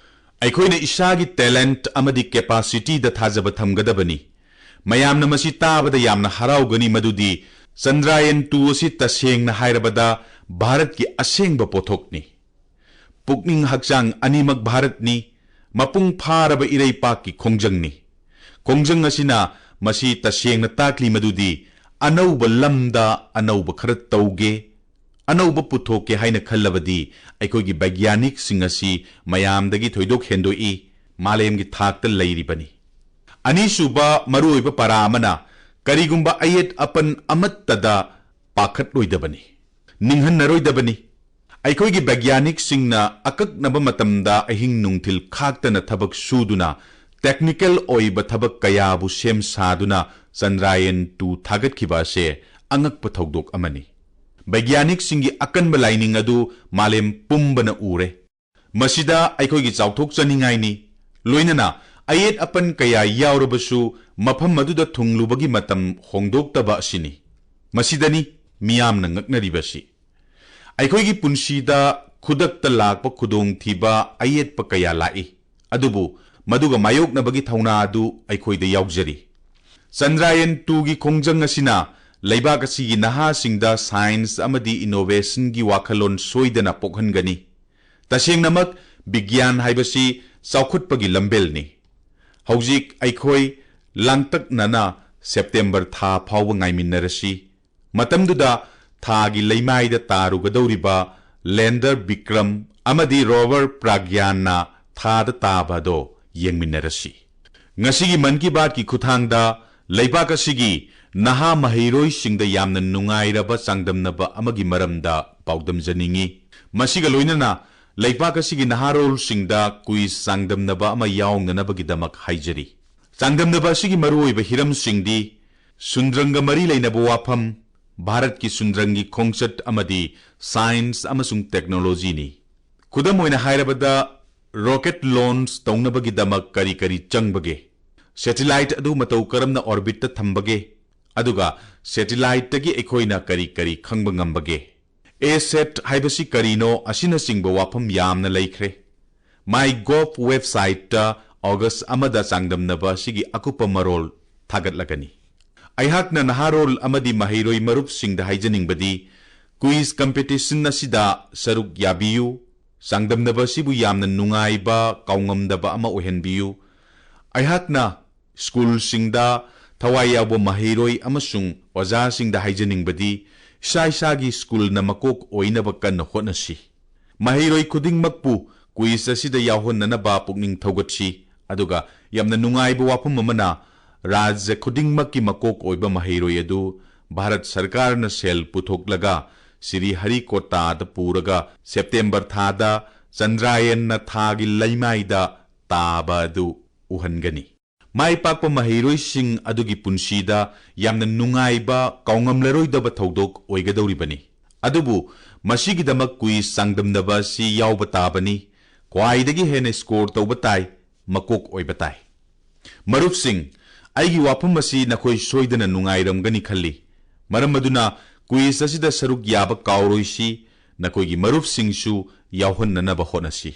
ꯑꯩꯈꯣꯏꯅ ꯏꯁꯥꯒꯤ talent ꯑꯃꯗꯤ capacityꯗ ꯊꯥꯖꯕ ꯊꯝꯒꯗꯕꯅꯤ꯫ ꯃꯌꯥꯝꯅ ꯃꯁꯤ ꯇꯥꯕꯗ ꯌꯥꯝꯅ ꯍꯔꯥꯎꯒꯅꯤ, ꯃꯗꯨꯗꯤ ꯆꯟꯗ꯭ꯔꯥꯌꯟ two ꯑꯁꯤ ꯇꯁꯦꯡꯅ ꯍꯥꯏꯔꯕꯗ ꯚꯥꯔꯠꯀꯤ ꯑꯁꯦꯡꯕ ꯄꯣꯠꯊꯣꯛꯅꯤ꯫ ꯄꯨꯛꯅꯤꯡ ꯍꯛꯆꯥꯡ ꯑꯅꯤꯃꯛ ꯚꯥꯔꯠꯅꯤ, ꯃꯄꯨꯡ ꯐꯥꯔꯕ ꯏꯔꯩꯄꯥꯛꯀꯤ ꯈꯣꯡꯖꯪꯅꯤ꯫ ꯈꯣꯡꯖꯪ ꯑꯁꯤꯅ ꯃꯁꯤ ꯇꯁꯦꯡꯅ ꯇꯥꯛꯂꯤ ꯃꯗꯨꯗꯤ ꯑꯅꯧꯕ ꯂꯝꯗ ꯑꯅꯧꯕ ꯈꯔ ꯇꯧꯒꯦ, ꯑꯅꯧꯕ ꯄꯨꯊꯣꯛꯀꯦ ꯍꯥꯏꯅ ꯈꯜꯂꯕꯗꯤ ꯑꯩꯈꯣꯏꯒꯤ ꯕꯩꯒ꯭ꯌꯥꯅꯤꯛꯁꯤꯡ ꯑꯁꯤ ꯃꯌꯥꯝꯗꯒꯤ ꯊꯣꯏꯗꯣꯛ ꯍꯦꯟꯗꯣꯛꯏ, ꯃꯥꯂꯦꯝꯒꯤ ꯊꯥꯛꯇ ꯂꯩꯔꯤꯕꯅꯤ꯫ ꯑꯅꯤꯁꯨꯕ ꯃꯔꯨꯑꯣꯏꯕ ꯄꯔꯥ ꯑꯃꯅ ꯀꯔꯤꯒꯨꯝꯕ ꯑꯌꯦꯠ ꯑꯄꯟ ꯑꯃꯠꯇꯗ ꯄꯥꯈꯠꯂꯣꯏꯗꯕꯅꯤ, ꯅꯤꯡꯍꯟꯅꯔꯣꯏꯗꯕꯅꯤ꯫ ꯑꯩꯈꯣꯏꯒꯤ ꯕꯩꯒ꯭ꯌꯥꯅꯤꯛꯁꯤꯡꯅ ꯑꯀꯛꯅꯕ ꯃꯇꯝꯗ ꯑꯍꯤꯡ ꯅꯨꯡꯊꯤꯜ ꯈꯥꯛꯇꯅ ꯊꯕꯛ ꯁꯨꯗꯨꯅ technical ꯑꯣꯏꯕ ꯊꯕꯛ ꯀꯌꯥꯕꯨ ꯁꯦꯝ ꯁꯥꯗꯨꯅ ꯆꯟꯗ꯭ꯔꯥꯌꯟ two ꯊꯥꯒꯠꯈꯤꯕ ꯑꯁꯦ ꯑꯉꯛꯄ ꯊꯧꯗꯣꯛ ꯑꯃꯅꯤ꯫ ꯕꯩꯒ꯭ꯌꯥꯅꯤꯛꯁꯤꯡꯒꯤ ꯑꯀꯟꯕ ꯂꯥꯏꯅꯤꯡ ꯑꯗꯨ ꯃꯥꯂꯦꯝ ꯄꯨꯝꯕꯅ ꯎꯔꯦ꯫ ꯃꯁꯤꯗ ꯑꯩꯈꯣꯏꯒꯤ ꯆꯥꯎꯊꯣꯛꯆꯅꯤꯡꯉꯥꯏꯅꯤ꯫ ꯂꯣꯏꯅꯅ ꯑꯌꯦꯠ ꯑꯄꯟ ꯀꯌꯥ ꯌꯥꯎꯔꯕꯁꯨ ꯃꯐꯝ ꯑꯗꯨꯗ ꯊꯨꯡꯂꯨꯕꯒꯤ ꯃꯇꯝ ꯍꯣꯡꯗꯣꯛꯇꯕ ꯑꯁꯤꯅꯤ꯫ ꯃꯁꯤꯗꯅꯤ ꯃꯤꯌꯥꯝꯅ ꯉꯛꯅꯔꯤꯕꯁꯤ꯫ ꯑꯩꯈꯣꯏꯒꯤ ꯄꯨꯟꯁꯤꯗ ꯈꯨꯗꯛꯇ ꯂꯥꯛꯄ ꯈꯨꯗꯣꯡꯊꯤꯕ ꯑꯌꯦꯠꯄ ꯀꯌꯥ ꯂꯥꯛꯏ, ꯑꯗꯨꯕꯨ ꯃꯗꯨꯒ ꯃꯥꯌꯣꯛꯅꯕꯒꯤ ꯊꯧꯅꯥ ꯑꯗꯨ ꯑꯩꯈꯣꯏꯗ ꯌꯥꯎꯖꯔꯤ꯫ ꯆꯟꯗ꯭ꯔꯥꯌꯟ twoꯒꯤ ꯈꯣꯡꯖꯪ ꯑꯁꯤꯅ ꯂꯩꯕꯥꯛ ꯑꯁꯤꯒꯤ ꯅꯍꯥꯁꯤꯡꯗ science ꯑꯃꯗꯤ innovationꯒꯤ ꯋꯥꯈꯜꯂꯣꯟ ꯁꯣꯏꯗꯅ ꯄꯣꯛꯍꯟꯒꯅꯤ꯫ ꯇꯁꯦꯡꯅꯃꯛ ꯕꯤꯒ꯭ꯌꯥꯟ ꯍꯥꯏꯕꯁꯤ ꯆꯥꯎꯈꯠꯄꯒꯤ ꯂꯝꯕꯦꯜꯅꯤ꯫ ꯍꯧꯖꯤꯛ ꯑꯩꯈꯣꯏ ꯂꯥꯡꯇꯛꯅꯅ ꯁꯦꯞꯇꯦꯝꯕꯔ ꯊꯥ ꯐꯥꯎꯕ ꯉꯥꯏꯃꯤꯟꯅꯔꯁꯤ꯫ ꯃꯇꯝꯗꯨꯗ ꯊꯥꯒꯤ ꯂꯩꯃꯥꯏꯗ ꯇꯥꯔꯨꯒꯗꯧꯔꯤꯕ lander ꯕꯤꯀ꯭ꯔꯝ ꯑꯃꯗꯤ rover ꯄ꯭ꯔꯥꯒ꯭ꯌꯥꯟꯅ ꯊꯥꯗ ꯇꯥꯕ ꯑꯗꯣ ꯌꯦꯡꯃꯤꯟꯅꯔꯁꯤ꯫ ꯉꯁꯤꯒꯤ ꯃꯟ ꯀꯤ ꯕꯥꯠꯀꯤ ꯈꯨꯠꯊꯥꯡꯗ ꯂꯩꯕꯥꯛ ꯑꯁꯤꯒꯤ ꯅꯍꯥ ꯃꯍꯩꯔꯣꯏꯁꯤꯡꯗ ꯌꯥꯝꯅ ꯅꯨꯡꯉꯥꯏꯔꯕ ꯆꯥꯡꯗꯝꯅꯕ ꯑꯃꯒꯤ ꯃꯔꯝꯗ ꯄꯥꯎꯗꯝꯖꯅꯤꯡꯏ꯫ ꯃꯁꯤꯒ ꯂꯣꯏꯅꯅ ꯂꯩꯕꯥꯛ ꯑꯁꯤꯒꯤ ꯅꯍꯥꯔꯣꯜꯁꯤꯡꯗ quiz ꯆꯥꯡꯗꯝꯅꯕ ꯑꯃ ꯌꯥꯎꯅꯅꯕꯒꯤꯗꯃꯛ ꯍꯥꯏꯖꯔꯤ꯫ ꯆꯥꯡꯗꯝꯅꯕ ꯑꯁꯤꯒꯤ ꯃꯔꯨꯑꯣꯏꯕ ꯍꯤꯔꯝꯁꯤꯡꯗꯤ ꯁꯨꯟꯗ꯭ꯔꯪꯒ ꯃꯔꯤ ꯂꯩꯅꯕ ꯋꯥꯐꯝ, ꯚꯥꯔꯠꯀꯤ ꯁꯨꯟꯗ꯭ꯔꯪꯒꯤ ꯈꯣꯡꯆꯠ ꯑꯃꯗꯤ science ꯑꯃꯁꯨꯡ technologyꯅꯤ꯫ ꯈꯨꯗꯝ ꯑꯣꯏꯅ ꯍꯥꯏꯔꯕꯗ, rocket launch ꯇꯧꯅꯕꯒꯤꯗꯃꯛ ꯀꯔꯤ ꯀꯔꯤ ꯆꯪꯕꯒꯦ? Satellite ꯑꯗꯨ ꯃꯇꯧ ꯀꯔꯝꯅ orbitꯇ ꯊꯝꯕꯒꯦ? ꯑꯗꯨꯒ satelliteꯇꯒꯤ ꯑꯩꯈꯣꯏꯅ ꯀꯔꯤ ꯀꯔꯤ ꯈꯪꯕ ꯉꯝꯕꯒꯦ? ꯑꯦ ꯁꯦꯠ ꯍꯥꯏꯕꯁꯤ ꯀꯔꯤꯅꯣ ꯑꯁꯤꯅꯆꯤꯡꯕ ꯋꯥꯐꯝ ꯌꯥꯝꯅ ꯂꯩꯈ꯭ꯔꯦ꯫ ꯃꯥꯏ ꯒꯣꯚ ꯋꯦꯕꯁꯥꯏꯠꯇ ꯑꯣꯒꯁ ꯑꯃꯗ ꯆꯥꯡꯗꯝꯅꯕ ꯑꯁꯤꯒꯤ ꯑꯀꯨꯞꯄ ꯃꯔꯣꯜ ꯊꯥꯒꯠꯂꯒꯅꯤ꯫ ꯑꯩꯍꯥꯛꯅ ꯅꯍꯥꯔꯣꯜ ꯑꯃꯗꯤ ꯃꯍꯩꯔꯣꯏ ꯃꯔꯨꯞꯁꯤꯡꯗ ꯍꯥꯏꯖꯅꯤꯡꯕꯗꯤ, ꯀ꯭ꯋꯤꯖ ꯀꯝꯄꯤꯇꯤꯁꯟ ꯑꯁꯤꯗ ꯁꯔꯨꯛ ꯌꯥꯕꯤꯌꯨ꯫ ꯆꯥꯡꯗꯝꯅꯕ ꯑꯁꯤꯕꯨ ꯌꯥꯝꯅ ꯅꯨꯡꯉꯥꯏꯕ, ꯀꯥꯎꯉꯝꯗꯕ ꯑꯃ ꯑꯣꯏꯍꯟꯕꯤꯌꯨ꯫ ꯑꯩꯍꯥꯛꯅ ꯁ꯭ꯀꯨꯜꯁꯤꯡꯗ ꯊꯋꯥꯏ ꯌꯥꯎꯕ ꯃꯍꯩꯔꯣꯏ ꯑꯃꯁꯨꯡ ꯑꯣꯖꯥꯁꯤꯡꯗ ꯍꯥꯏꯖꯅꯤꯡꯕꯗꯤ, ꯏꯁꯥ ꯏꯁꯥꯒꯤ ꯁ꯭ꯀꯨꯜꯅ ꯃꯀꯣꯛ ꯑꯣꯏꯅꯕ ꯀꯟꯅ ꯍꯣꯠꯅꯁꯤ꯫ ꯃꯍꯩꯔꯣꯏ ꯈꯨꯗꯤꯡꯃꯛꯄꯨ ꯀ꯭ꯋꯤꯖ ꯑꯁꯤꯗ ꯌꯥꯎꯍꯟꯅꯅꯕ ꯄꯨꯛꯅꯤꯡ ꯊꯧꯒꯠꯁꯤ꯫ ꯑꯗꯨꯒ ꯌꯥꯝꯅ ꯅꯨꯡꯉꯥꯏꯕ ꯋꯥꯐꯝ ꯑꯃꯅ, ꯔꯥꯖ꯭ꯌ ꯈꯨꯗꯤꯡꯃꯛꯀꯤ ꯃꯀꯣꯛ ꯑꯣꯏꯕ ꯃꯍꯩꯔꯣꯏ ꯑꯗꯨ ꯚꯥꯔꯠ ꯁꯔꯀꯥꯔꯅ ꯁꯦꯜ ꯄꯨꯊꯣꯛꯂꯒ ꯁ꯭ꯔꯤ ꯍꯔꯤꯀꯣꯇꯥꯗ ꯄꯨꯔꯒ ꯁꯦꯞꯇꯦꯝꯕꯔ ꯊꯥꯗ ꯆꯟꯗ꯭ꯔꯥꯌꯟꯅ ꯊꯥꯒꯤ ꯂꯩꯃꯥꯏꯗ ꯇꯥꯕ ꯑꯗꯨ ꯎꯍꯟꯒꯅꯤ꯫ ꯃꯥꯏ ꯄꯥꯛꯄ ꯃꯍꯩꯔꯣꯏꯁꯤꯡ ꯑꯗꯨꯒꯤ ꯄꯨꯟꯁꯤꯗ ꯌꯥꯝꯅ ꯅꯨꯡꯉꯥꯏꯕ, ꯀꯥꯎꯉꯝꯂꯔꯣꯏꯗꯕ ꯊꯧꯗꯣꯛ ꯑꯣꯏꯒꯗꯧꯔꯤꯕꯅꯤ꯫ ꯑꯗꯨꯕꯨ ꯃꯁꯤꯒꯤꯗꯃꯛ ꯀ꯭ꯋꯤꯖ ꯆꯥꯡꯗꯝꯅꯕ ꯑꯁꯤ ꯌꯥꯎꯕ ꯇꯥꯕꯅꯤ꯫ ꯈ꯭ꯋꯥꯏꯗꯒꯤ ꯍꯦꯟꯅ ꯁ꯭ꯀꯣꯔ ꯇꯧꯕ ꯇꯥꯏ, ꯃꯀꯣꯛ ꯑꯣꯏꯕ ꯇꯥꯏ꯫ ꯃꯔꯨꯞꯁꯤꯡ, ꯑꯩꯒꯤ ꯋꯥꯐꯝ ꯑꯁꯤ ꯅꯈꯣꯏ ꯁꯣꯏꯗꯅ ꯅꯨꯡꯉꯥꯏꯔꯝꯒꯅꯤ ꯈꯜꯂꯤ꯫ ꯃꯔꯝ ꯑꯗꯨꯅ ꯀ꯭ꯋꯤꯖ ꯑꯁꯤꯗ ꯁꯔꯨꯛ ꯌꯥꯕ ꯀꯥꯎꯔꯣꯏꯁꯤ, ꯅꯈꯣꯏꯒꯤ ꯃꯔꯨꯞꯁꯤꯡꯁꯨ ꯌꯥꯎꯍꯟꯅꯅꯕ ꯍꯣꯠꯅꯁꯤ꯫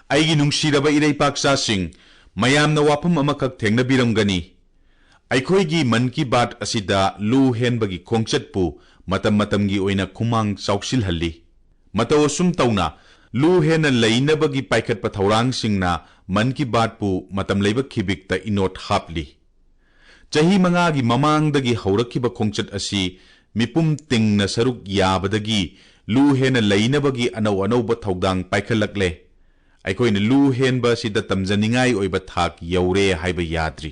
ꯑꯩꯒꯤ ꯅꯨꯡꯁꯤꯔꯕ ꯏꯔꯩꯄꯥꯛꯆꯥꯁꯤꯡ, ꯃꯌꯥꯝꯅ ꯋꯥꯐꯝ ꯑꯃꯈꯛ ꯊꯦꯡꯅꯕꯤꯔꯝꯒꯅꯤ꯫ ꯑꯩꯈꯣꯏꯒꯤ ꯃꯟ ꯀꯤ ꯕꯥꯠ ꯑꯁꯤꯗ ꯂꯨ ꯍꯦꯟꯕꯒꯤ ꯈꯣꯡꯆꯠꯄꯨ ꯃꯇꯝ ꯃꯇꯝꯒꯤ ꯑꯣꯏꯅ ꯈꯨꯃꯥꯡ ꯆꯥꯎꯁꯤꯜꯍꯜꯂꯤ꯫ ꯃꯇꯧ ꯑꯁꯨꯝ ꯇꯧꯅ, ꯂꯨ ꯍꯦꯟꯅ ꯂꯩꯅꯕꯒꯤ ꯄꯥꯏꯈꯠꯄ ꯊꯧꯔꯥꯡꯁꯤꯡꯅ ꯃꯟ ꯀꯤ ꯕꯥꯠꯄꯨ ꯃꯇꯝ ꯂꯩꯕ ꯈꯤꯕꯤꯛꯇ ꯏꯅꯣꯠ ꯍꯥꯞꯂꯤ꯫ ꯆꯍꯤ ꯃꯉꯥꯒꯤ ꯃꯃꯥꯡꯗꯒꯤ ꯍꯧꯔꯛꯈꯤꯕ ꯈꯣꯡꯆꯠ ꯑꯁꯤ ꯃꯤꯄꯨꯝ ꯇꯤꯡꯅ ꯁꯔꯨꯛ ꯌꯥꯕꯗꯒꯤ ꯂꯨ ꯍꯦꯟꯅ ꯂꯩꯅꯕꯒꯤ ꯑꯅꯧ ꯑꯅꯧꯕ ꯊꯧꯗꯥꯡ ꯄꯥꯏꯈꯠꯂꯛꯂꯦ꯫ ꯑꯩꯈꯣꯏꯅ ꯂꯨ ꯍꯦꯟꯕ ꯑꯁꯤꯗ ꯇꯝꯖꯅꯤꯡꯉꯥꯏ ꯑꯣꯏꯕ ꯊꯥꯛ ꯌꯧꯔꯦ ꯍꯥꯏꯕ ꯌꯥꯗ꯭ꯔꯤ꯫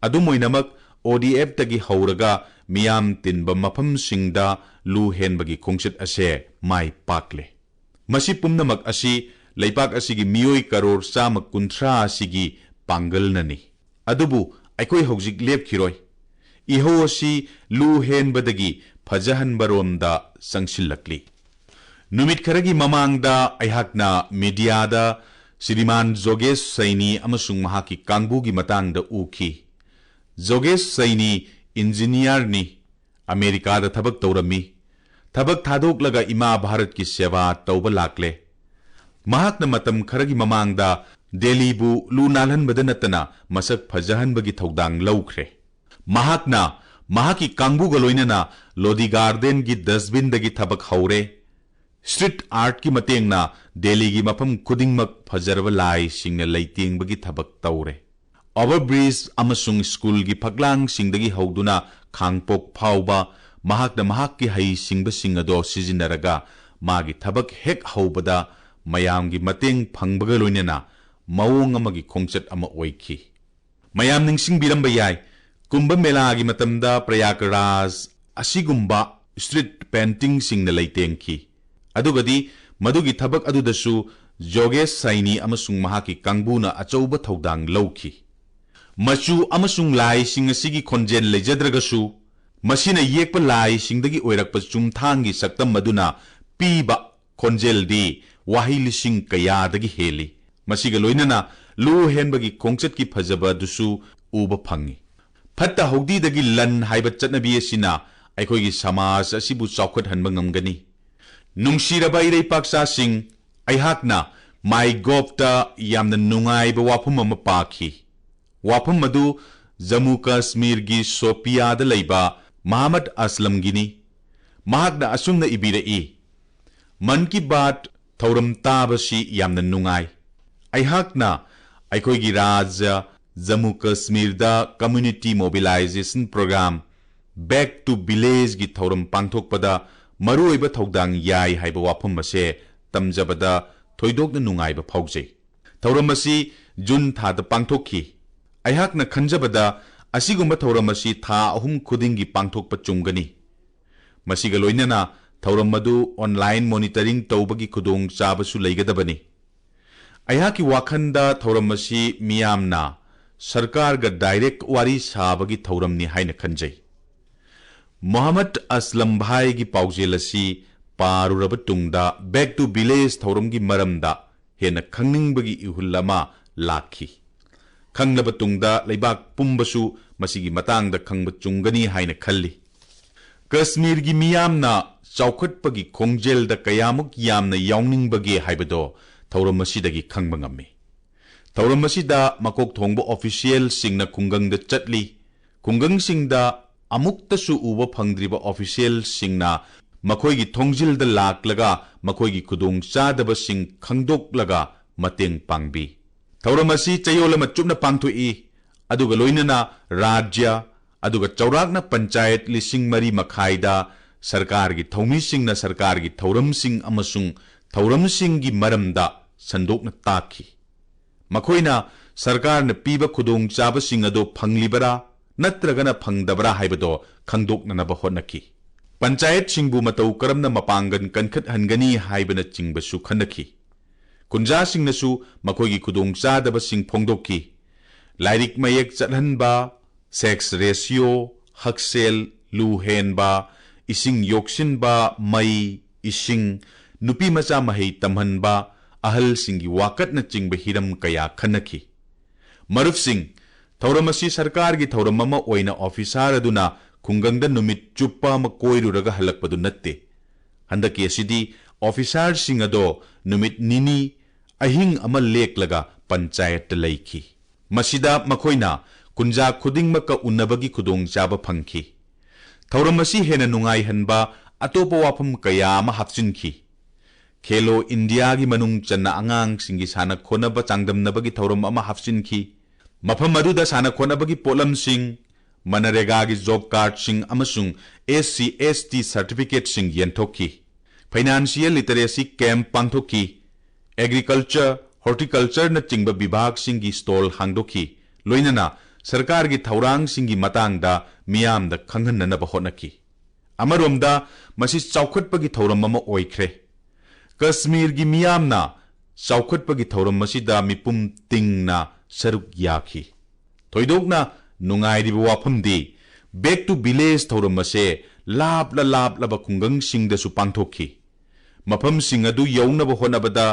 ꯑꯗꯨꯝ ꯑꯣꯏꯅꯃꯛ, ꯑꯣ ꯗꯤ ꯑꯦꯐꯇꯒꯤ ꯍꯧꯔꯒ ꯃꯤꯌꯥꯝ ꯇꯤꯟꯕ ꯃꯐꯝꯁꯤꯡꯗ ꯂꯨ ꯍꯦꯟꯕꯒꯤ ꯈꯣꯡꯆꯠ ꯑꯁꯦ ꯃꯥꯏ ꯄꯥꯛꯂꯦ꯫ ꯃꯁꯤ ꯄꯨꯝꯅꯃꯛ ꯑꯁꯤ ꯂꯩꯄꯥꯛ ꯑꯁꯤꯒꯤ ꯃꯤꯑꯣꯏ ꯀꯔꯣꯔ ꯆꯥꯝꯃ ꯀꯨꯟꯊ꯭ꯔꯥ ꯑꯁꯤꯒꯤ ꯄꯥꯡꯒꯜꯅꯅꯤ꯫ ꯑꯗꯨꯕꯨ ꯑꯩꯈꯣꯏ ꯍꯧꯖꯤꯛ ꯂꯦꯞꯈꯤꯔꯣꯏ꯫ ꯏꯍꯧ ꯑꯁꯤ ꯂꯨ ꯍꯦꯟꯕꯗꯒꯤ ꯐꯖꯍꯟꯕꯔꯣꯝꯗ ꯆꯪꯁꯤꯜꯂꯛꯂꯤ꯫ ꯅꯨꯃꯤꯠ ꯈꯔꯒꯤ ꯃꯃꯥꯡꯗ ꯑꯩꯍꯥꯛꯅ ꯃꯤꯗꯤꯌꯥꯗ ꯁ꯭ꯔꯤꯃꯥꯟ ꯖꯣꯒꯦꯁ ꯁꯩꯅꯤ ꯑꯃꯁꯨꯡ ꯃꯍꯥꯛꯀꯤ ꯀꯥꯡꯕꯨꯒꯤ ꯃꯇꯥꯡꯗ ꯎꯈꯤ꯫ ꯖꯣꯒꯦꯁ ꯁꯩꯅꯤ ꯏꯟꯖꯤꯅꯤꯌꯥꯔꯅꯤ, ꯑꯃꯦꯔꯤꯀꯥꯗ ꯊꯕꯛ ꯇꯧꯔꯝꯃꯤ꯫ ꯊꯕꯛ ꯊꯥꯗꯣꯛꯂꯒ ꯏꯃꯥ ꯚꯥꯔꯠꯀꯤ ꯁꯦꯕꯥ ꯇꯧꯕ ꯂꯥꯛꯂꯦ꯫ ꯃꯍꯥꯛꯅ ꯃꯇꯝ ꯈꯔꯒꯤ ꯃꯃꯥꯡꯗ ꯗꯦꯜꯂꯤꯕꯨ ꯂꯨ ꯅꯥꯜꯍꯟꯕꯗ ꯅꯠꯇꯅ ꯃꯁꯛ ꯐꯖꯍꯟꯕꯒꯤ ꯊꯧꯗꯥꯡ ꯂꯧꯈ꯭ꯔꯦ꯫ ꯃꯍꯥꯛꯅ ꯃꯍꯥꯛꯀꯤ ꯀꯥꯡꯕꯨꯒ ꯂꯣꯏꯅꯅ ꯂꯣꯗꯤ ꯒꯥꯔꯗꯦꯟꯒꯤ ꯗꯁꯕꯤꯟꯗꯒꯤ ꯊꯕꯛ ꯍꯧꯔꯦ꯫ ꯁ꯭ꯇ꯭ꯔꯤꯠ ꯑꯥꯔꯠꯀꯤ ꯃꯇꯦꯡꯅ ꯗꯦꯜꯂꯤꯒꯤ ꯃꯐꯝ ꯈꯨꯗꯤꯡꯃꯛ ꯐꯖꯔꯕ ꯂꯥꯏꯁꯤꯡꯅ ꯂꯩꯇꯦꯡꯕꯒꯤ ꯊꯕꯛ ꯇꯧꯔꯦ꯫ ꯑꯣꯚꯔꯕ꯭ꯔꯤꯖ ꯑꯃꯁꯨꯡ ꯁ꯭ꯀꯨꯜꯒꯤ ꯐꯛꯂꯥꯡꯁꯤꯡꯗꯒꯤ ꯍꯧꯗꯨꯅ ꯈꯥꯡꯄꯣꯛ ꯐꯥꯎꯕ ꯃꯍꯥꯛꯅ ꯃꯍꯥꯛꯀꯤ ꯍꯩꯁꯤꯡꯕꯁꯤꯡ ꯑꯗꯣ ꯁꯤꯖꯤꯟꯅꯔꯒ ꯃꯥꯒꯤ ꯊꯕꯛ ꯍꯦꯛ ꯍꯧꯕꯗ ꯃꯌꯥꯝꯒꯤ ꯃꯇꯦꯡ ꯐꯪꯕꯒ ꯂꯣꯏꯅꯅ ꯃꯑꯣꯡ ꯑꯃꯒꯤ ꯈꯣꯡꯆꯠ ꯑꯃ ꯑꯣꯏꯈꯤ꯫ ꯃꯌꯥꯝ ꯅꯤꯡꯁꯤꯡꯕꯤꯔꯝꯕ ꯌꯥꯏ, ꯀꯨꯝꯚ ꯃꯦꯂꯥꯒꯤ ꯃꯇꯝꯗ ꯄ꯭ꯔꯌꯥꯒꯔꯥꯖ ꯑꯁꯤꯒꯨꯝꯕ ꯁ꯭ꯇ꯭ꯔꯤꯠ ꯄꯦꯟꯇꯤꯡꯁꯤꯡꯅ ꯂꯩꯇꯦꯡꯈꯤ꯫ ꯑꯗꯨꯒꯗꯤ ꯃꯗꯨꯒꯤ ꯊꯕꯛ ꯑꯗꯨꯗꯁꯨ ꯖꯣꯒꯦꯁ ꯁꯥꯏꯅꯤ ꯑꯃꯁꯨꯡ ꯃꯍꯥꯛꯀꯤ ꯀꯥꯡꯕꯨꯅ ꯑꯆꯧꯕ ꯊꯧꯗꯥꯡ ꯂꯧꯈꯤ꯫ ꯃꯆꯨ ꯑꯃꯁꯨꯡ ꯂꯥꯏꯁꯤꯡ ꯑꯁꯤꯒꯤ ꯈꯣꯟꯖꯦꯜ ꯂꯩꯖꯗ꯭ꯔꯒꯁꯨ, ꯃꯁꯤꯅ ꯌꯦꯛꯄ ꯂꯥꯏꯁꯤꯡꯗꯒꯤ ꯑꯣꯏꯔꯛꯄ ꯆꯨꯝꯊꯥꯡꯒꯤ ꯁꯛꯇꯝ ꯑꯗꯨꯅ ꯄꯤꯕ ꯈꯣꯟꯖꯦꯜꯗꯤ ꯋꯥꯍꯩ ꯂꯤꯁꯤꯡ ꯀꯌꯥꯗꯒꯤ ꯍꯦꯜꯂꯤ꯫ ꯃꯁꯤꯒ ꯂꯣꯏꯅꯅ ꯂꯨ ꯍꯦꯟꯕꯒꯤ ꯈꯣꯡꯆꯠꯀꯤ ꯐꯖꯕ ꯑꯗꯨꯁꯨ ꯎꯕ ꯐꯪꯏ꯫ ꯐꯠꯇ ꯍꯥꯎꯗꯤꯗꯒꯤ ꯂꯟ ꯍꯥꯏꯕ ꯆꯠꯅꯕꯤ ꯑꯁꯤꯅ ꯑꯩꯈꯣꯏꯒꯤ ꯁꯃꯥꯖ ꯑꯁꯤꯕꯨ ꯆꯥꯎꯈꯠꯍꯟꯕ ꯉꯝꯒꯅꯤ꯫ ꯅꯨꯡꯁꯤꯔꯕ ꯏꯔꯩꯄꯥꯛꯆꯥꯁꯤꯡ, ꯑꯩꯍꯥꯛꯅ ꯃꯥꯏ ꯒꯣꯞꯇ ꯌꯥꯝꯅ ꯅꯨꯡꯉꯥꯏꯕ ꯋꯥꯐꯝ ꯑꯃ ꯄꯥꯈꯤ꯫ ꯋꯥꯐꯝ ꯑꯗꯨ ꯖꯝꯃꯨ ꯀꯥꯁꯃꯤꯔꯒꯤ ꯁꯣꯄꯤꯌꯥꯗ ꯂꯩꯕ ꯃꯍꯃꯗ ꯑꯁꯂꯝꯒꯤꯅꯤ꯫ ꯃꯍꯥꯛꯅ ꯑꯁꯨꯝꯅ ꯏꯕꯤꯔꯛꯏ, "ꯃꯟ ꯀꯤ ꯕꯥꯠ ꯊꯧꯔꯝ ꯇꯥꯕꯁꯤ ꯌꯥꯝꯅ ꯅꯨꯡꯉꯥꯏ꯫ ꯑꯩꯍꯥꯛꯅ ꯑꯩꯈꯣꯏꯒꯤ ꯔꯥꯖ꯭ꯌ Jammu ꯀꯥꯁꯃꯤꯔꯗ community mobilization program Back to Villageꯒꯤ ꯊꯧꯔꯝ ꯄꯥꯡꯊꯣꯛꯄꯗ ꯃꯔꯨꯑꯣꯏꯕ ꯊꯧꯗꯥꯡ ꯌꯥꯏ ꯍꯥꯏꯕ ꯋꯥꯐꯝ ꯑꯁꯦ ꯇꯝꯖꯕꯗ ꯊꯣꯏꯗꯣꯛꯅ ꯅꯨꯡꯉꯥꯏꯕ ꯐꯥꯎꯖꯩ꯫ ꯊꯧꯔꯝ ꯑꯁꯤ ꯖꯨꯟ ꯊꯥꯗ ꯄꯥꯡꯊꯣꯛꯈꯤ꯫ ꯑꯩꯍꯥꯛꯅ ꯈꯟꯖꯕꯗ ꯑꯁꯤꯒꯨꯝꯕ ꯊꯧꯔꯝ ꯑꯁꯤ ꯊꯥ ꯑꯍꯨꯝ ꯈꯨꯗꯤꯡꯒꯤ ꯄꯥꯡꯊꯣꯛꯄ ꯆꯨꯝꯒꯅꯤ꯫ ꯃꯁꯤꯒ ꯂꯣꯏꯅꯅ ꯊꯧꯔꯝ ꯑꯗꯨ online monitoring ꯇꯧꯕꯒꯤ ꯈꯨꯗꯣꯡꯆꯥꯕꯁꯨ ꯂꯩꯒꯗꯕꯅꯤ꯫ ꯑꯩꯍꯥꯛꯀꯤ ꯋꯥꯈꯜꯗ ꯊꯧꯔꯝ ꯑꯁꯤ ꯃꯤꯌꯥꯝꯅ ꯁꯔꯀꯥꯔꯒ direct ꯋꯥꯔꯤ ꯁꯥꯕꯒꯤ ꯊꯧꯔꯝꯅꯤ ꯍꯥꯏꯅ ꯈꯟꯖꯩ꯫" ꯃꯣꯍꯝꯃꯗ ꯑꯁꯂꯝ ꯚꯥꯏꯒꯤ ꯄꯥꯎꯖꯦꯜ ꯑꯁꯤ ꯄꯥꯔꯨꯔꯕ ꯇꯨꯡꯗ Back to Village ꯊꯧꯔꯝꯒꯤ ꯃꯔꯝꯗ ꯍꯦꯟꯅ ꯈꯪꯅꯤꯡꯕꯒꯤ ꯏꯍꯨꯜ ꯑꯃ ꯂꯥꯛꯈꯤ꯫ ꯈꯪꯂꯕ ꯇꯨꯡꯗ ꯂꯩꯕꯥꯛ ꯄꯨꯝꯕꯁꯨ ꯃꯁꯤꯒꯤ ꯃꯇꯥꯡꯗ ꯈꯪꯕ ꯆꯨꯝꯒꯅꯤ ꯍꯥꯏꯅ ꯈꯜꯂꯤ꯫ ꯀꯥꯁꯃꯤꯔꯒꯤ ꯃꯤꯌꯥꯝꯅ ꯆꯥꯎꯈꯠꯄꯒꯤ ꯈꯣꯡꯖꯦꯜꯗ ꯀꯌꯥꯃꯨꯛ ꯌꯥꯝꯅ ꯌꯥꯎꯅꯤꯡꯕꯒꯦ ꯍꯥꯏꯕꯗꯣ ꯊꯧꯔꯝ ꯑꯁꯤꯗꯒꯤ ꯈꯪꯕ ꯉꯝꯃꯤ꯫ ꯊꯧꯔꯝ ꯑꯁꯤꯗ ꯃꯀꯣꯛ ꯊꯣꯡꯕ ꯑꯣꯐꯤꯁꯤꯌꯦꯜꯁꯤꯡꯅ ꯈꯨꯡꯒꯪꯗ ꯆꯠꯂꯤ꯫ ꯈꯨꯡꯒꯪꯁꯤꯡꯗ ꯑꯃꯨꯛꯇꯁꯨ ꯎꯕ ꯐꯪꯗ꯭ꯔꯤꯕ ꯑꯣꯐꯤꯁꯤꯌꯦꯜꯁꯤꯡꯅ ꯃꯈꯣꯏꯒꯤ ꯊꯣꯡꯖꯤꯜꯗ ꯂꯥꯛꯂꯒ ꯃꯈꯣꯏꯒꯤ ꯈꯨꯗꯣꯡꯆꯥꯗꯕꯁꯤꯡ ꯈꯪꯗꯣꯛꯂꯒ ꯃꯇꯦꯡ ꯄꯥꯡꯕꯤ꯫ ꯊꯧꯔꯝ ꯑꯁꯤ ꯆꯌꯣꯜ ꯑꯃ ꯆꯨꯞꯅ ꯄꯥꯡꯊꯣꯛꯏ, ꯑꯗꯨꯒ ꯂꯣꯏꯅꯅ ꯔꯥꯖ꯭ꯌ ꯑꯗꯨꯒ ꯆꯥꯎꯔꯥꯛꯅ ꯄꯟꯆꯥꯌꯠ ꯂꯤꯁꯤꯡ ꯃꯔꯤ ꯃꯈꯥꯏꯗ ꯁꯔꯀꯥꯔꯒꯤ ꯊꯧꯃꯤꯁꯤꯡꯅ ꯁꯔꯀꯥꯔꯒꯤ ꯊꯧꯔꯝꯁꯤꯡ ꯑꯃꯁꯨꯡ ꯊꯧꯔꯝꯁꯤꯡꯒꯤ ꯃꯔꯝꯗ ꯁꯟꯗꯣꯛꯅ ꯇꯥꯛꯈꯤ꯫ ꯃꯈꯣꯏꯅ ꯁꯔꯀꯥꯔꯅ ꯄꯤꯕ ꯈꯨꯗꯣꯡꯆꯥꯕꯁꯤꯡ ꯑꯗꯨ ꯐꯪꯂꯤꯕꯔꯥ ꯅꯠꯇ꯭ꯔꯒꯅ ꯐꯪꯗꯕꯔꯥ ꯍꯥꯏꯕꯗꯣ ꯈꯪꯗꯣꯛꯅꯅꯕ ꯍꯣꯠꯅꯈꯤ꯫ ꯄꯟꯆꯥꯌꯠꯁꯤꯡꯕꯨ ꯃꯇꯧ ꯀꯔꯝꯅ ꯃꯄꯥꯡꯒꯜ ꯀꯟꯈꯠꯍꯟꯒꯅꯤ ꯍꯥꯏꯕꯅꯆꯤꯡꯕꯁꯨ ꯈꯟꯅꯈꯤ꯫ ꯀꯨꯟꯖꯥꯁꯤꯡꯅꯁꯨ ꯃꯈꯣꯏꯒꯤ ꯈꯨꯗꯣꯡꯆꯥꯗꯕꯁꯤꯡ ꯐꯣꯡꯗꯣꯛꯈꯤ꯫ ꯂꯥꯏꯔꯤꯛ ꯃꯌꯦꯛ ꯆꯠꯍꯟꯕ, ꯁꯦꯛꯁ ꯔꯦꯁꯤꯌꯣ, ꯍꯛꯁꯦꯜ, ꯂꯨ ꯍꯦꯟꯕ, ꯏꯁꯤꯡ ꯌꯣꯛꯁꯤꯟꯕ, ꯃꯩ, ꯏꯁꯤꯡ, ꯅꯨꯄꯤ ꯃꯆꯥ ꯃꯍꯩ ꯇꯝꯍꯟꯕ, ꯑꯍꯜꯁꯤꯡꯒꯤ ꯋꯥꯀꯠꯅꯆꯤꯡꯕ ꯍꯤꯔꯝ ꯀꯌꯥ ꯈꯟꯅꯈꯤ꯫ ꯃꯔꯨꯞꯁꯤꯡ, ꯊꯧꯔꯝ ꯑꯁꯤ ꯁꯔꯀꯥꯔꯒꯤ ꯊꯧꯔꯝ ꯑꯃ ꯑꯣꯏꯅ ꯑꯣꯐꯤꯁꯥꯔ ꯑꯗꯨꯅ ꯈꯨꯡꯒꯪꯗ ꯅꯨꯃꯤꯠ ꯆꯨꯞꯄ ꯑꯃ ꯀꯣꯏꯔꯨꯔꯒ ꯍꯜꯂꯛꯄꯗꯨ ꯅꯠꯇꯦ꯫ ꯍꯟꯗꯛꯀꯤ ꯑꯁꯤꯗꯤ ꯑꯣꯐꯤꯁꯥꯔꯁꯤꯡ ꯑꯗꯣ ꯅꯨꯃꯤꯠ ꯅꯤꯅꯤ ꯑꯍꯤꯡ ꯑꯃ ꯂꯦꯛꯂꯒ ꯄꯟꯆꯥꯌꯠꯇ ꯂꯩꯈꯤ꯫ ꯃꯁꯤꯗ ꯃꯈꯣꯏꯅ ꯀꯨꯟꯖꯥ ꯈꯨꯗꯤꯡꯃꯛꯀ ꯎꯟꯅꯕꯒꯤ ꯈꯨꯗꯣꯡꯆꯥꯕ ꯐꯪꯈꯤ꯫ ꯊꯧꯔꯝ ꯑꯁꯤ ꯍꯦꯟꯅ ꯅꯨꯡꯉꯥꯏꯍꯟꯕ ꯑꯇꯣꯞꯄ ꯋꯥꯐꯝ ꯀꯌꯥ ꯑꯃ ꯍꯥꯞꯆꯤꯟꯈꯤ꯫ ꯈꯦꯂꯣ ꯏꯟꯗꯤꯌꯥꯒꯤ ꯃꯅꯨꯡ ꯆꯟꯅ ꯑꯉꯥꯡꯁꯤꯡꯒꯤ ꯁꯥꯟꯅ ꯈꯣꯠꯅꯕ ꯆꯥꯡꯗꯝꯅꯕꯒꯤ ꯊꯧꯔꯝ ꯑꯃ ꯍꯥꯞꯆꯤꯟꯈꯤ꯫ ꯃꯐꯝ ꯑꯗꯨꯗ ꯁꯥꯟꯅ ꯈꯣꯠꯅꯕꯒꯤ ꯄꯣꯠꯂꯝꯁꯤꯡ, ꯃꯅꯔꯦꯒꯥꯒꯤ ꯖꯣꯕ ꯀꯥꯔꯗꯁꯤꯡ ꯑꯃꯁꯨꯡ SC ST ꯁꯔꯇꯤꯐꯤꯀꯦꯠꯁꯤꯡ ꯌꯦꯟꯊꯣꯛꯈꯤ꯫ ꯐꯥꯏꯅꯥꯟꯁꯤꯌꯦꯜ ꯂꯤꯇꯔꯦꯁꯤ ꯀꯦꯝꯞ ꯄꯥꯡꯊꯣꯛꯈꯤ꯫ ꯑꯦꯒ꯭ꯔꯤꯀꯜꯆꯔ, ꯍꯣꯔꯇꯤꯀꯜꯆꯔꯅꯆꯤꯡꯕ ꯕꯤꯚꯥꯒꯁꯤꯡꯒꯤ ꯁ꯭ꯇꯣꯜ ꯍꯥꯡꯗꯣꯛꯈꯤ꯫ ꯂꯣꯏꯅꯅ ꯁꯔꯀꯥꯔꯒꯤ ꯊꯧꯔꯥꯡꯁꯤꯡꯒꯤ ꯃꯇꯥꯡꯗ ꯃꯤꯌꯥꯝꯗ ꯈꯪꯍꯟꯅꯅꯕ ꯍꯣꯠꯅꯈꯤ꯫ ꯑꯃꯔꯣꯝꯗ, ꯃꯁꯤ ꯆꯥꯎꯈꯠꯄꯒꯤ ꯊꯧꯔꯝ ꯑꯃ ꯑꯣꯏꯈ꯭ꯔꯦ꯫ ꯀꯁꯃꯤꯔꯒꯤ ꯃꯤꯌꯥꯝꯅ ꯆꯥꯎꯈꯠꯄꯒꯤ ꯊꯧꯔꯝ ꯑꯁꯤꯗ ꯃꯤꯄꯨꯝ ꯇꯤꯡꯅ ꯁꯔꯨꯛ ꯌꯥꯈꯤ꯫ ꯊꯣꯏꯗꯣꯛꯅ ꯅꯨꯡꯉꯥꯏꯔꯤꯕ ꯋꯥꯐꯝꯗꯤ, Back to Village ꯊꯧꯔꯝ ꯑꯁꯦ ꯂꯥꯞꯂ ꯂꯥꯞꯂꯕ ꯈꯨꯡꯒꯪꯁꯤꯡꯗꯁꯨ ꯄꯥꯡꯊꯣꯛꯈꯤ꯫ ꯃꯐꯝꯁꯤꯡ ꯑꯗꯨ ꯌꯧꯅꯕ ꯍꯣꯠꯅꯕꯗ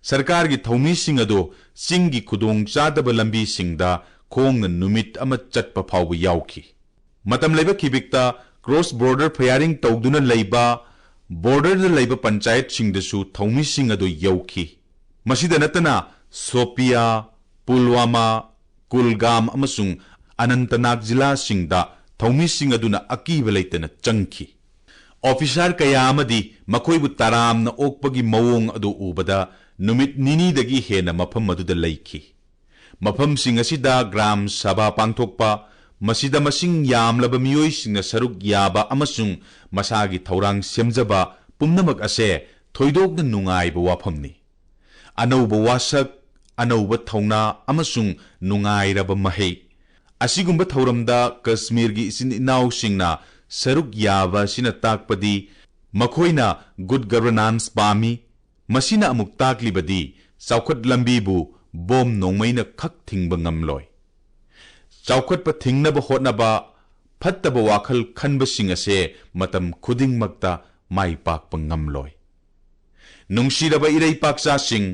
ꯁꯔꯀꯥꯔꯒꯤ ꯊꯧꯃꯤꯁꯤꯡ ꯑꯗꯨ ꯆꯤꯡꯒꯤ ꯈꯨꯗꯣꯡꯆꯥꯗꯕ ꯂꯝꯕꯤꯁꯤꯡꯗ ꯈꯣꯡꯅ ꯅꯨꯃꯤꯠ ꯑꯃ ꯆꯠꯄ ꯐꯥꯎꯕ ꯌꯥꯎꯈꯤ꯫ ꯃꯇꯝ ꯂꯩꯕ ꯈꯤꯕꯤꯛꯇ ꯀ꯭ꯔꯣꯁ ꯕꯣꯔꯗꯔ ꯐꯌꯥꯔꯤꯡ ꯇꯧꯗꯨꯅ ꯂꯩꯕ ꯕꯣꯔꯗꯔꯗ ꯂꯩꯕ ꯄꯟꯆꯥꯌꯠꯁꯤꯡꯗꯁꯨ ꯊꯧꯃꯤꯁꯤꯡ ꯑꯗꯨ ꯌꯧꯈꯤ꯫ ꯃꯁꯤꯗ ꯅꯠꯇꯅ ꯁꯣꯄꯤꯌꯥ, ꯄꯨꯜꯋꯥꯃꯥ, ꯀꯨꯜꯒꯥꯝ ꯑꯃꯁꯨꯡ ꯑꯅꯟꯇꯅꯥꯒ ꯖꯤꯂꯥꯁꯤꯡꯗ ꯊꯧꯃꯤꯁꯤꯡ ꯑꯗꯨꯅ ꯑꯀꯤꯕ ꯂꯩꯇꯅ ꯆꯪꯈꯤ꯫ ꯑꯣꯐꯤꯁꯥꯔ ꯀꯌꯥ ꯑꯃꯗꯤ ꯃꯈꯣꯏꯕꯨ ꯇꯔꯥꯝꯅ ꯑꯣꯛꯄꯒꯤ ꯃꯑꯣꯡ ꯑꯗꯨ ꯎꯕꯗ ꯅꯨꯃꯤꯠ ꯅꯤꯅꯤꯗꯒꯤ ꯍꯦꯟꯅ ꯃꯐꯝ ꯑꯗꯨꯗ ꯂꯩꯈꯤ꯫ ꯃꯐꯝꯁꯤꯡ ꯑꯁꯤꯗ ꯒ꯭ꯔꯥꯝ ꯁꯚꯥ ꯄꯥꯡꯊꯣꯛꯄ, ꯃꯁꯤꯗ ꯃꯁꯤꯡ ꯌꯥꯝꯂꯕ ꯃꯤꯑꯣꯏꯁꯤꯡꯅ ꯁꯔꯨꯛ ꯌꯥꯕ ꯑꯃꯁꯨꯡ ꯃꯁꯥꯒꯤ ꯊꯧꯔꯥꯡ ꯁꯦꯝꯖꯕ ꯄꯨꯝꯅꯃꯛ ꯑꯁꯦ ꯊꯣꯏꯗꯣꯛꯅ ꯅꯨꯡꯉꯥꯏꯕ ꯋꯥꯐꯝꯅꯤ꯫ ꯑꯅꯧꯕ ꯋꯥꯁꯛ, ꯑꯅꯧꯕ ꯊꯧꯅꯥ ꯑꯃꯁꯨꯡ ꯅꯨꯡꯉꯥꯏꯔꯕ ꯃꯍꯩ꯫ ꯑꯁꯤꯒꯨꯝꯕ ꯊꯧꯔꯝꯗ ꯀꯁꯃꯤꯔꯒꯤ ꯏꯆꯤꯟ ꯏꯅꯥꯎꯁꯤꯡꯅ ꯁꯔꯨꯛ ꯌꯥꯕ ꯑꯁꯤꯅ ꯇꯥꯛꯄꯗꯤ ꯃꯈꯣꯏꯅ ꯒꯨꯗ ꯒꯕꯔꯅꯥꯟꯁ ꯄꯥꯝꯃꯤ꯫ ꯃꯁꯤꯅ ꯑꯃꯨꯛ ꯇꯥꯛꯂꯤꯕꯗꯤ ꯆꯥꯎꯈꯠ ꯂꯝꯕꯤꯕꯨ ꯕꯣꯝ ꯅꯣꯡꯃꯩꯅ ꯈꯛ ꯊꯤꯡꯕ ꯉꯝꯂꯣꯏ꯫ ꯆꯥꯎꯈꯠꯄ ꯊꯤꯡꯅꯕ ꯍꯣꯠꯅꯕ, ꯐꯠꯇꯕ ꯋꯥꯈꯜ ꯈꯟꯕꯁꯤꯡ ꯑꯁꯦ ꯃꯇꯝ ꯈꯨꯗꯤꯡꯃꯛꯇ ꯃꯥꯏ ꯄꯥꯛꯄ ꯉꯝꯂꯣꯏ꯫ ꯅꯨꯡꯁꯤꯔꯕ ꯏꯔꯩꯄꯥꯛꯆꯥꯁꯤꯡ,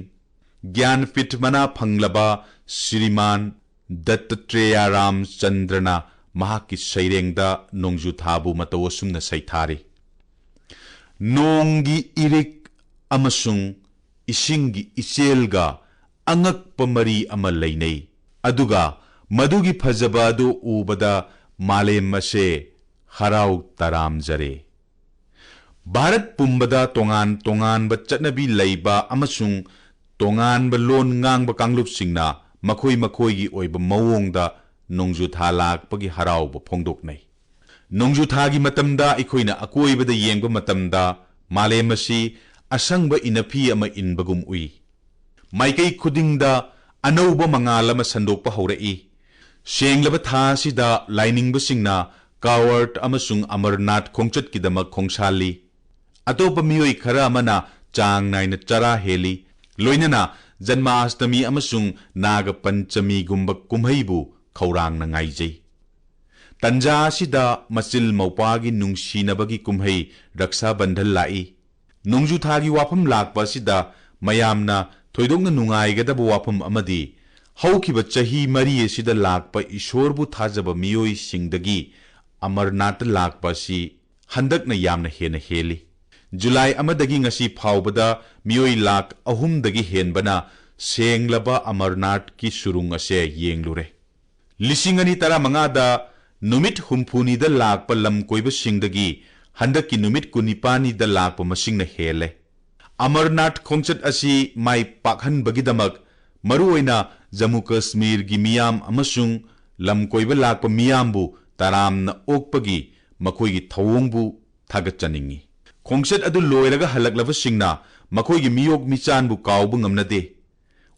ꯒ꯭ꯌꯥꯟ ꯄꯤꯊ ꯃꯅꯥ ꯐꯪꯂꯕ ꯁ꯭ꯔꯤꯃꯥꯟ ꯗꯠꯇꯇ꯭ꯔꯦꯌꯥ ꯔꯥꯝꯆꯟꯗ꯭ꯔꯅ ꯃꯍꯥꯛꯀꯤ ꯁꯩꯔꯦꯡꯗ ꯅꯣꯡꯖꯨꯊꯥꯕꯨ ꯃꯇꯧ ꯑꯁꯨꯝꯅ ꯁꯩꯊꯥꯔꯤ: "ꯅꯣꯡꯒꯤ ꯏꯔꯤꯛ ꯑꯃꯁꯨꯡ ꯏꯁꯤꯡꯒꯤ ꯏꯆꯦꯜꯒ ꯑꯉꯛꯄ ꯃꯔꯤ ꯑꯃ ꯂꯩꯅꯩ, ꯑꯗꯨꯒ ꯃꯗꯨꯒꯤ ꯐꯖꯕ ꯑꯗꯨ ꯎꯕꯗ ꯃꯥꯂꯦꯝ ꯑꯁꯦ ꯍꯔꯥꯎ ꯇꯔꯥꯝꯖꯔꯦ"꯫ ꯚꯥꯔꯠ ꯄꯨꯝꯕꯗ ꯇꯣꯉꯥꯟ ꯇꯣꯉꯥꯟꯕ ꯆꯠꯅꯕꯤ ꯂꯩꯕ ꯑꯃꯁꯨꯡ ꯇꯣꯉꯥꯟꯕ ꯂꯣꯟ ꯉꯥꯡꯕ ꯀꯥꯡꯂꯨꯞꯁꯤꯡꯅ ꯃꯈꯣꯏ ꯃꯈꯣꯏꯒꯤ ꯑꯣꯏꯕ ꯃꯑꯣꯡꯗ ꯅꯣꯡꯖꯨꯊꯥ ꯂꯥꯛꯄꯒꯤ ꯍꯔꯥꯎꯕ ꯐꯣꯡꯗꯣꯛꯅꯩ꯫ ꯅꯣꯡꯖꯨꯊꯥꯒꯤ ꯃꯇꯝꯗ ꯑꯩꯈꯣꯏꯅ ꯑꯀꯣꯏꯕꯗ ꯌꯦꯡꯕ ꯃꯇꯝꯗ ꯃꯥꯂꯦꯝ ꯑꯁꯤ ꯑꯁꯪꯕ ꯏꯅꯐꯤ ꯑꯃ ꯏꯟꯕꯒꯨꯝ ꯎꯏ꯫ ꯃꯥꯏꯀꯩ ꯈꯨꯗꯤꯡꯗ ꯑꯅꯧꯕ ꯃꯉꯥꯜ ꯑꯃ ꯁꯟꯗꯣꯛꯄ ꯍꯧꯔꯛꯏ꯫ ꯁꯦꯡꯂꯕ ꯊꯥ ꯑꯁꯤꯗ ꯂꯥꯏꯅꯤꯡꯕꯁꯤꯡꯅ ꯀꯥꯋꯔꯠ ꯑꯃꯁꯨꯡ ꯑꯃꯔꯅꯥꯊ ꯈꯣꯡꯆꯠꯀꯤꯗꯃꯛ ꯈꯣꯡꯁꯥꯜꯂꯤ꯫ ꯑꯇꯣꯞꯄ ꯃꯤꯑꯣꯏ ꯈꯔ ꯑꯃꯅ ꯆꯥꯡ ꯅꯥꯏꯅ ꯆꯔꯥ ꯍꯦꯜꯂꯤ, ꯂꯣꯏꯅꯅ ꯖꯟꯃꯥꯁꯇꯃꯤ ꯑꯃꯁꯨꯡ ꯅꯥꯒ ꯄꯟꯆꯃꯤꯒꯨꯝꯕ ꯀꯨꯝꯍꯩꯕꯨ ꯈꯧꯔꯥꯡꯅ ꯉꯥꯏꯖꯩ꯫ ꯇꯟꯖꯥ ꯑꯁꯤꯗ ꯃꯆꯤꯜ ꯃꯧꯄ꯭ꯋꯥꯒꯤ ꯅꯨꯡꯁꯤꯅꯕꯒꯤ ꯀꯨꯝꯍꯩ ꯔꯛꯁꯥ ꯕꯟꯙꯟ ꯂꯥꯛꯏ꯫ ꯅꯣꯡꯖꯨꯊꯥꯒꯤ ꯋꯥꯐꯝ ꯂꯥꯛꯄ ꯑꯁꯤꯗ ꯃꯌꯥꯝꯅ ꯊꯣꯏꯗꯣꯛꯅ ꯅꯨꯡꯉꯥꯏꯒꯗꯕ ꯋꯥꯐꯝ ꯑꯃꯗꯤ ꯍꯧꯈꯤꯕ ꯆꯍꯤ ꯃꯔꯤ ꯑꯁꯤꯗ ꯂꯥꯛꯄ ꯏꯁꯣꯔꯕꯨ ꯊꯥꯖꯕ ꯃꯤꯑꯣꯏꯁꯤꯡꯗꯒꯤ ꯑꯃꯔꯅꯥꯊꯇ ꯂꯥꯛꯄ ꯑꯁꯤ ꯍꯟꯗꯛꯅ ꯌꯥꯝꯅ ꯍꯦꯟꯅ ꯍꯦꯜꯂꯤ꯫ ꯖꯨꯂꯥꯏ ꯑꯃꯗꯒꯤ ꯉꯁꯤ ꯐꯥꯎꯕꯗ ꯃꯤꯑꯣꯏ ꯂꯥꯈ ꯑꯍꯨꯝꯗꯒꯤ ꯍꯦꯟꯕꯅ ꯁꯦꯡꯂꯕ ꯑꯃꯔꯅꯥꯊꯀꯤ ꯁꯨꯔꯨꯡ ꯑꯁꯦ ꯌꯦꯡꯂꯨꯔꯦ꯫ ꯂꯤꯁꯤꯡ ꯑꯅꯤ ꯇꯔꯥꯃꯉꯥꯗ ꯅꯨꯃꯤꯠ ꯍꯨꯝꯐꯨꯅꯤꯗ ꯂꯥꯛꯄ ꯂꯝ ꯀꯣꯏꯕꯁꯤꯡꯗꯒꯤ ꯍꯟꯗꯛꯀꯤ ꯅꯨꯃꯤꯠ ꯀꯨꯟꯅꯤꯄꯥꯟꯅꯤꯗ ꯂꯥꯛꯄ ꯃꯁꯤꯡꯅ ꯍꯦꯜꯂꯦ꯫ ꯑꯃꯔꯅꯥꯊ ꯈꯣꯡꯆꯠ ꯑꯁꯤ ꯃꯥꯏ ꯄꯥꯛꯍꯟꯕꯒꯤꯗꯃꯛ ꯃꯔꯨꯑꯣꯏꯅ ꯖꯝꯃꯨ ꯀꯁꯃꯤꯔꯒꯤ ꯃꯤꯌꯥꯝ ꯑꯃꯁꯨꯡ ꯂꯝ ꯀꯣꯏꯕ ꯂꯥꯛꯄ ꯃꯤꯌꯥꯝꯕꯨ ꯇꯔꯥꯝꯅ ꯑꯣꯛꯄꯒꯤ ꯃꯈꯣꯏꯒꯤ ꯊꯧꯑꯣꯡꯕꯨ ꯊꯥꯒꯠꯆꯅꯤꯡꯏ꯫ ꯈꯣꯡꯆꯠ ꯑꯗꯨ ꯂꯣꯏꯔꯒ ꯍꯜꯂꯛꯂꯕꯁꯤꯡꯅ ꯃꯈꯣꯏꯒꯤ ꯃꯤꯌꯣꯛ ꯃꯤꯆꯥꯟꯕꯨ ꯀꯥꯎꯕ ꯉꯝꯅꯗꯦ꯫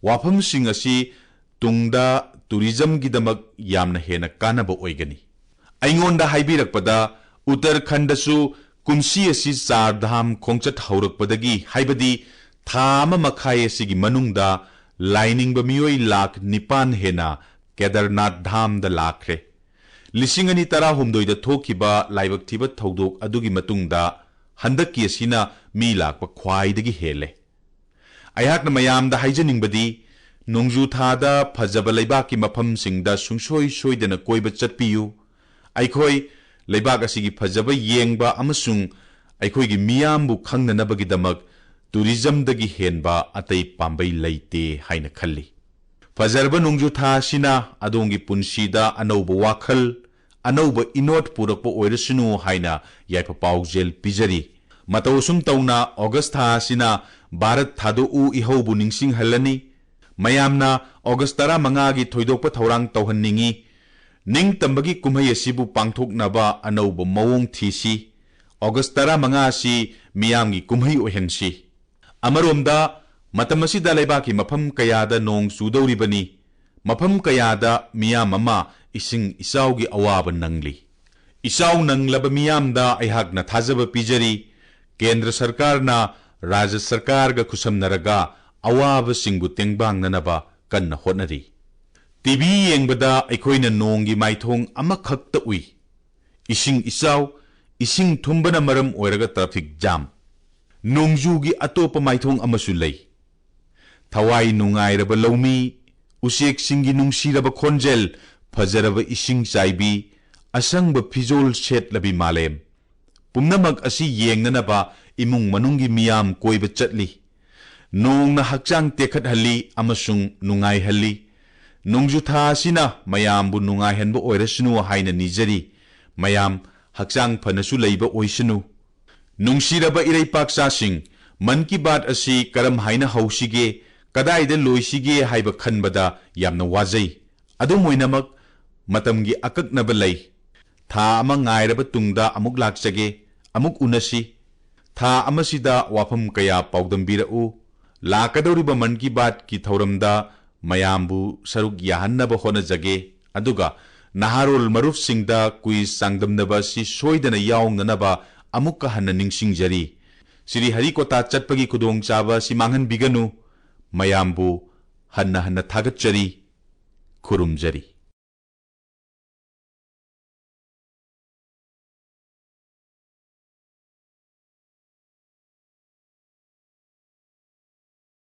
ꯋꯥꯐꯝꯁꯤꯡ ꯑꯁꯤ ꯇꯨꯡꯗ ꯇꯨꯔꯤꯖꯝꯒꯤꯗꯃꯛ ꯌꯥꯝꯅ ꯍꯦꯟꯅ ꯀꯥꯟꯅꯕ ꯑꯣꯏꯒꯅꯤ꯫ ꯑꯩꯉꯣꯟꯗ ꯍꯥꯏꯕꯤꯔꯛꯄꯗ, ꯎꯠꯇꯔꯈꯟꯗꯁꯨ ꯀꯨꯝꯁꯤ ꯑꯁꯤ ꯆꯥꯔ ꯙꯥꯝ ꯈꯣꯡꯆꯠ ꯍꯧꯔꯛꯄꯗꯒꯤ, ꯍꯥꯏꯕꯗꯤ ꯊꯥ ꯑꯃ ꯃꯈꯥꯏ ꯑꯁꯤꯒꯤ ꯃꯅꯨꯡꯗ, ꯂꯥꯏꯅꯤꯡꯕ ꯃꯤꯑꯣꯏ ꯂꯥꯈ ꯅꯤꯄꯥꯟ ꯍꯦꯟꯅ ꯀꯦꯗꯔꯅꯥꯊ ꯙꯥꯝꯗ ꯂꯥꯛꯈ꯭ꯔꯦ꯫ ꯂꯤꯁꯤꯡ ꯑꯅꯤ ꯇꯔꯥꯍꯨꯝꯗꯣꯏꯗ ꯊꯣꯛꯈꯤꯕ ꯂꯥꯏꯕꯛ ꯊꯤꯕ ꯊꯧꯗꯣꯛ ꯑꯗꯨꯒꯤ ꯃꯇꯨꯡꯗ ꯍꯟꯗꯛꯀꯤ ꯑꯁꯤꯅ ꯃꯤ ꯂꯥꯛꯄ ꯈ꯭ꯋꯥꯏꯗꯒꯤ ꯍꯦꯜꯂꯦ꯫ ꯑꯩꯍꯥꯛꯅ ꯃꯌꯥꯝꯗ ꯍꯥꯏꯖꯅꯤꯡꯕꯗꯤ, ꯅꯣꯡꯖꯨ ꯊꯥꯗ ꯐꯖꯕ ꯂꯩꯕꯥꯛꯀꯤ ꯃꯐꯝꯁꯤꯡꯗ ꯁꯨꯡꯁꯣꯏ ꯁꯣꯏꯗꯅ ꯀꯣꯏꯕ ꯆꯠꯄꯤꯌꯨ꯫ ꯑꯩꯈꯣꯏ ꯂꯩꯕꯥꯛ ꯑꯁꯤꯒꯤ ꯐꯖꯕ ꯌꯦꯡꯕ ꯑꯃꯁꯨꯡ ꯑꯩꯈꯣꯏꯒꯤ ꯃꯤꯌꯥꯝꯕꯨ ꯈꯪꯅꯅꯕꯒꯤꯗꯃꯛ ꯇꯨꯔꯤꯖꯝꯗꯒꯤ ꯍꯦꯟꯕ ꯑꯇꯩ ꯄꯥꯝꯕꯩ ꯂꯩꯇꯦ ꯍꯥꯏꯅ ꯈꯜꯂꯤ꯫ ꯐꯖꯔꯕ ꯅꯣꯡꯖꯨ ꯊꯥ ꯑꯁꯤꯅ ꯑꯗꯣꯝꯒꯤ ꯄꯨꯟꯁꯤꯗ ꯑꯅꯧꯕ ꯋꯥꯈꯜ, ꯑꯅꯧꯕ ꯏꯅꯣꯠ ꯄꯨꯔꯛꯄ ꯑꯣꯏꯔꯁꯅꯨ ꯍꯥꯏꯅ ꯌꯥꯏꯐ ꯄꯥꯎꯖꯦꯜ ꯄꯤꯖꯔꯤ꯫ ꯃꯇꯧ ꯑꯁꯨꯝ ꯇꯧꯅ ꯑꯣꯒꯁ ꯊꯥ ꯑꯁꯤꯅ ꯚꯥꯔꯠ ꯊꯥꯗꯣꯛꯎ ꯏꯍꯧꯕꯨ ꯅꯤꯡꯁꯤꯡꯍꯜꯂꯅꯤ꯫ ꯃꯌꯥꯝꯅ ꯑꯣꯒꯁ ꯇꯔꯥꯃꯉꯥꯒꯤ ꯊꯣꯏꯗꯣꯛꯄ ꯊꯧꯔꯥꯡ ꯇꯧꯍꯟꯅꯤꯡꯏ꯫ ꯅꯤꯡꯇꯝꯕꯒꯤ ꯀꯨꯝꯍꯩ ꯑꯁꯤꯕꯨ ꯄꯥꯡꯊꯣꯛꯅꯕ ꯑꯅꯧꯕ ꯃꯑꯣꯡ ꯊꯤꯁꯤ꯫ ꯑꯣꯒꯁ ꯇꯔꯥꯃꯉꯥ ꯑꯁꯤ ꯃꯤꯌꯥꯝꯒꯤ ꯀꯨꯝꯍꯩ ꯑꯣꯏꯍꯟꯁꯤ꯫ ꯑꯃꯔꯣꯝꯗ, ꯃꯇꯝ ꯑꯁꯤꯗ ꯂꯩꯕꯥꯛꯀꯤ ꯃꯐꯝ ꯀꯌꯥꯗ ꯅꯣꯡ ꯆꯨꯗꯧꯔꯤꯕꯅꯤ꯫ ꯃꯐꯝ ꯀꯌꯥꯗ ꯃꯤꯌꯥꯝ ꯑꯃ ꯏꯁꯤꯡ ꯏꯆꯥꯎꯒꯤ ꯑꯋꯥꯕ ꯅꯪꯂꯤ꯫ ꯏꯆꯥꯎ ꯅꯪꯂꯕ ꯃꯤꯌꯥꯝꯗ ꯑꯩꯍꯥꯛꯅ ꯊꯥꯖꯕ ꯄꯤꯖꯔꯤ꯫ ꯀꯦꯟꯗ꯭ꯔ ꯁꯔꯀꯥꯔꯅ ꯔꯥꯖ꯭ꯌ ꯁꯔꯀꯥꯔꯒ ꯈꯨꯠꯁꯝꯅꯔꯒ ꯑꯋꯥꯕꯁꯤꯡꯕꯨ ꯇꯦꯡꯕꯥꯡꯅꯅꯕ ꯀꯟꯅ ꯍꯣꯠꯅꯔꯤ꯫ ꯇꯤ ꯚꯤ ꯌꯦꯡꯕꯗ ꯑꯩꯈꯣꯏꯅ ꯅꯣꯡꯒꯤ ꯃꯥꯏꯊꯣꯡ ꯑꯃꯈꯛꯇ ꯎꯏ꯫ ꯏꯁꯤꯡ ꯏꯆꯥꯎ, ꯏꯁꯤꯡ ꯊꯨꯝꯕꯅ ꯃꯔꯝ ꯑꯣꯏꯔꯒ ꯇ꯭ꯔꯥꯐꯤꯛ ꯖꯥꯝ꯫ ꯅꯣꯡꯖꯨꯒꯤ ꯑꯇꯣꯞꯄ ꯃꯥꯏꯊꯣꯡ ꯑꯃꯁꯨ ꯂꯩ꯫ ꯊꯋꯥꯏ ꯅꯨꯡꯉꯥꯏꯔꯕ ꯂꯧꯃꯤ, ꯎꯆꯦꯛꯁꯤꯡꯒꯤ ꯅꯨꯡꯁꯤꯔꯕ ꯈꯣꯟꯖꯦꯜ, ꯐꯖꯔꯕ ꯏꯁꯤꯡ ꯆꯥꯏꯕꯤ, ꯑꯁꯪꯕ ꯐꯤꯖꯣꯜ ꯁꯦꯠꯂꯕꯤ ꯃꯥꯂꯦꯝ꯫ ꯄꯨꯝꯅꯃꯛ ꯑꯁꯤ ꯌꯦꯡꯅꯅꯕ ꯏꯃꯨꯡ ꯃꯅꯨꯡꯒꯤ ꯃꯤꯌꯥꯝ ꯀꯣꯏꯕ ꯆꯠꯂꯤ꯫ ꯅꯣꯡꯅ ꯍꯛꯆꯥꯡ ꯇꯦꯛꯈꯠꯍꯜꯂꯤ ꯑꯃꯁꯨꯡ ꯅꯨꯡꯉꯥꯏꯍꯜꯂꯤ꯫ ꯅꯣꯡꯖꯨ ꯊꯥ ꯑꯁꯤꯅ ꯃꯌꯥꯝꯕꯨ ꯅꯨꯡꯉꯥꯏꯍꯟꯕ ꯑꯣꯏꯔꯁꯅꯨ ꯍꯥꯏꯅ ꯅꯤꯖꯔꯤ꯫ ꯃꯌꯥꯝ ꯍꯛꯆꯥꯡ ꯐꯅꯁꯨ ꯂꯩꯕ ꯑꯣꯏꯁꯅꯨ꯫ ꯅꯨꯡꯁꯤꯔꯕ ꯏꯔꯩꯄꯥꯛꯆꯥꯁꯤꯡ, ꯃꯟ ꯀꯤ ꯕꯥꯠ ꯑꯁꯤ ꯀꯔꯝ ꯍꯥꯏꯅ ꯍꯧꯁꯤꯒꯦ, ꯀꯗꯥꯏꯗ ꯂꯣꯏꯁꯤꯒꯦ ꯍꯥꯏꯕ ꯈꯟꯕꯗ ꯌꯥꯝꯅ ꯋꯥꯖꯩ꯫ ꯑꯗꯨꯝ ꯑꯣꯏꯅꯃꯛ, ꯃꯇꯝꯒꯤ ꯑꯀꯛꯅꯕ ꯂꯩ꯫ ꯊꯥ ꯑꯃ ꯉꯥꯏꯔꯕ ꯇꯨꯡꯗ ꯑꯃꯨꯛ ꯂꯥꯛꯆꯒꯦ, ꯑꯃꯨꯛ ꯎꯅꯁꯤ꯫ ꯊꯥ ꯑꯃꯁꯤꯗ ꯋꯥꯐꯝ ꯀꯌꯥ ꯄꯥꯎꯗꯝꯕꯤꯔꯛꯎ꯫ ꯂꯥꯛꯀꯗꯧꯔꯤꯕ ꯃꯟ ꯀꯤ ꯕꯥꯠꯀꯤ ꯊꯧꯔꯝꯗ ꯃꯌꯥꯝꯕꯨ ꯁꯔꯨꯛ ꯌꯥꯍꯟꯅꯕ ꯍꯣꯠꯅꯖꯒꯦ꯫ ꯑꯗꯨꯒ ꯅꯍꯥꯔꯣꯜ ꯃꯔꯨꯞꯁꯤꯡꯗ ꯀꯨꯏꯖ ꯆꯥꯡꯗꯝꯅꯕ ꯑꯁꯤ ꯁꯣꯏꯗꯅ ꯌꯥꯎꯅꯅꯕ ꯑꯃꯨꯛꯀ ꯍꯟꯅ ꯅꯤꯡꯁꯤꯡꯖꯔꯤ꯫ ꯁ꯭ꯔꯤ ꯍꯔꯤꯀꯣꯇꯥ ꯆꯠꯄꯒꯤ ꯈꯨꯗꯣꯡꯆꯥꯕ ꯑꯁꯤ ꯃꯥꯡꯍꯟꯕꯤꯒꯅꯨ꯫ ꯃꯌꯥꯝꯕꯨ ꯍꯟꯅ ꯍꯟꯅ ꯊꯥꯒꯠꯆꯔꯤ, ꯈꯨꯔꯨꯝꯖꯔꯤ꯫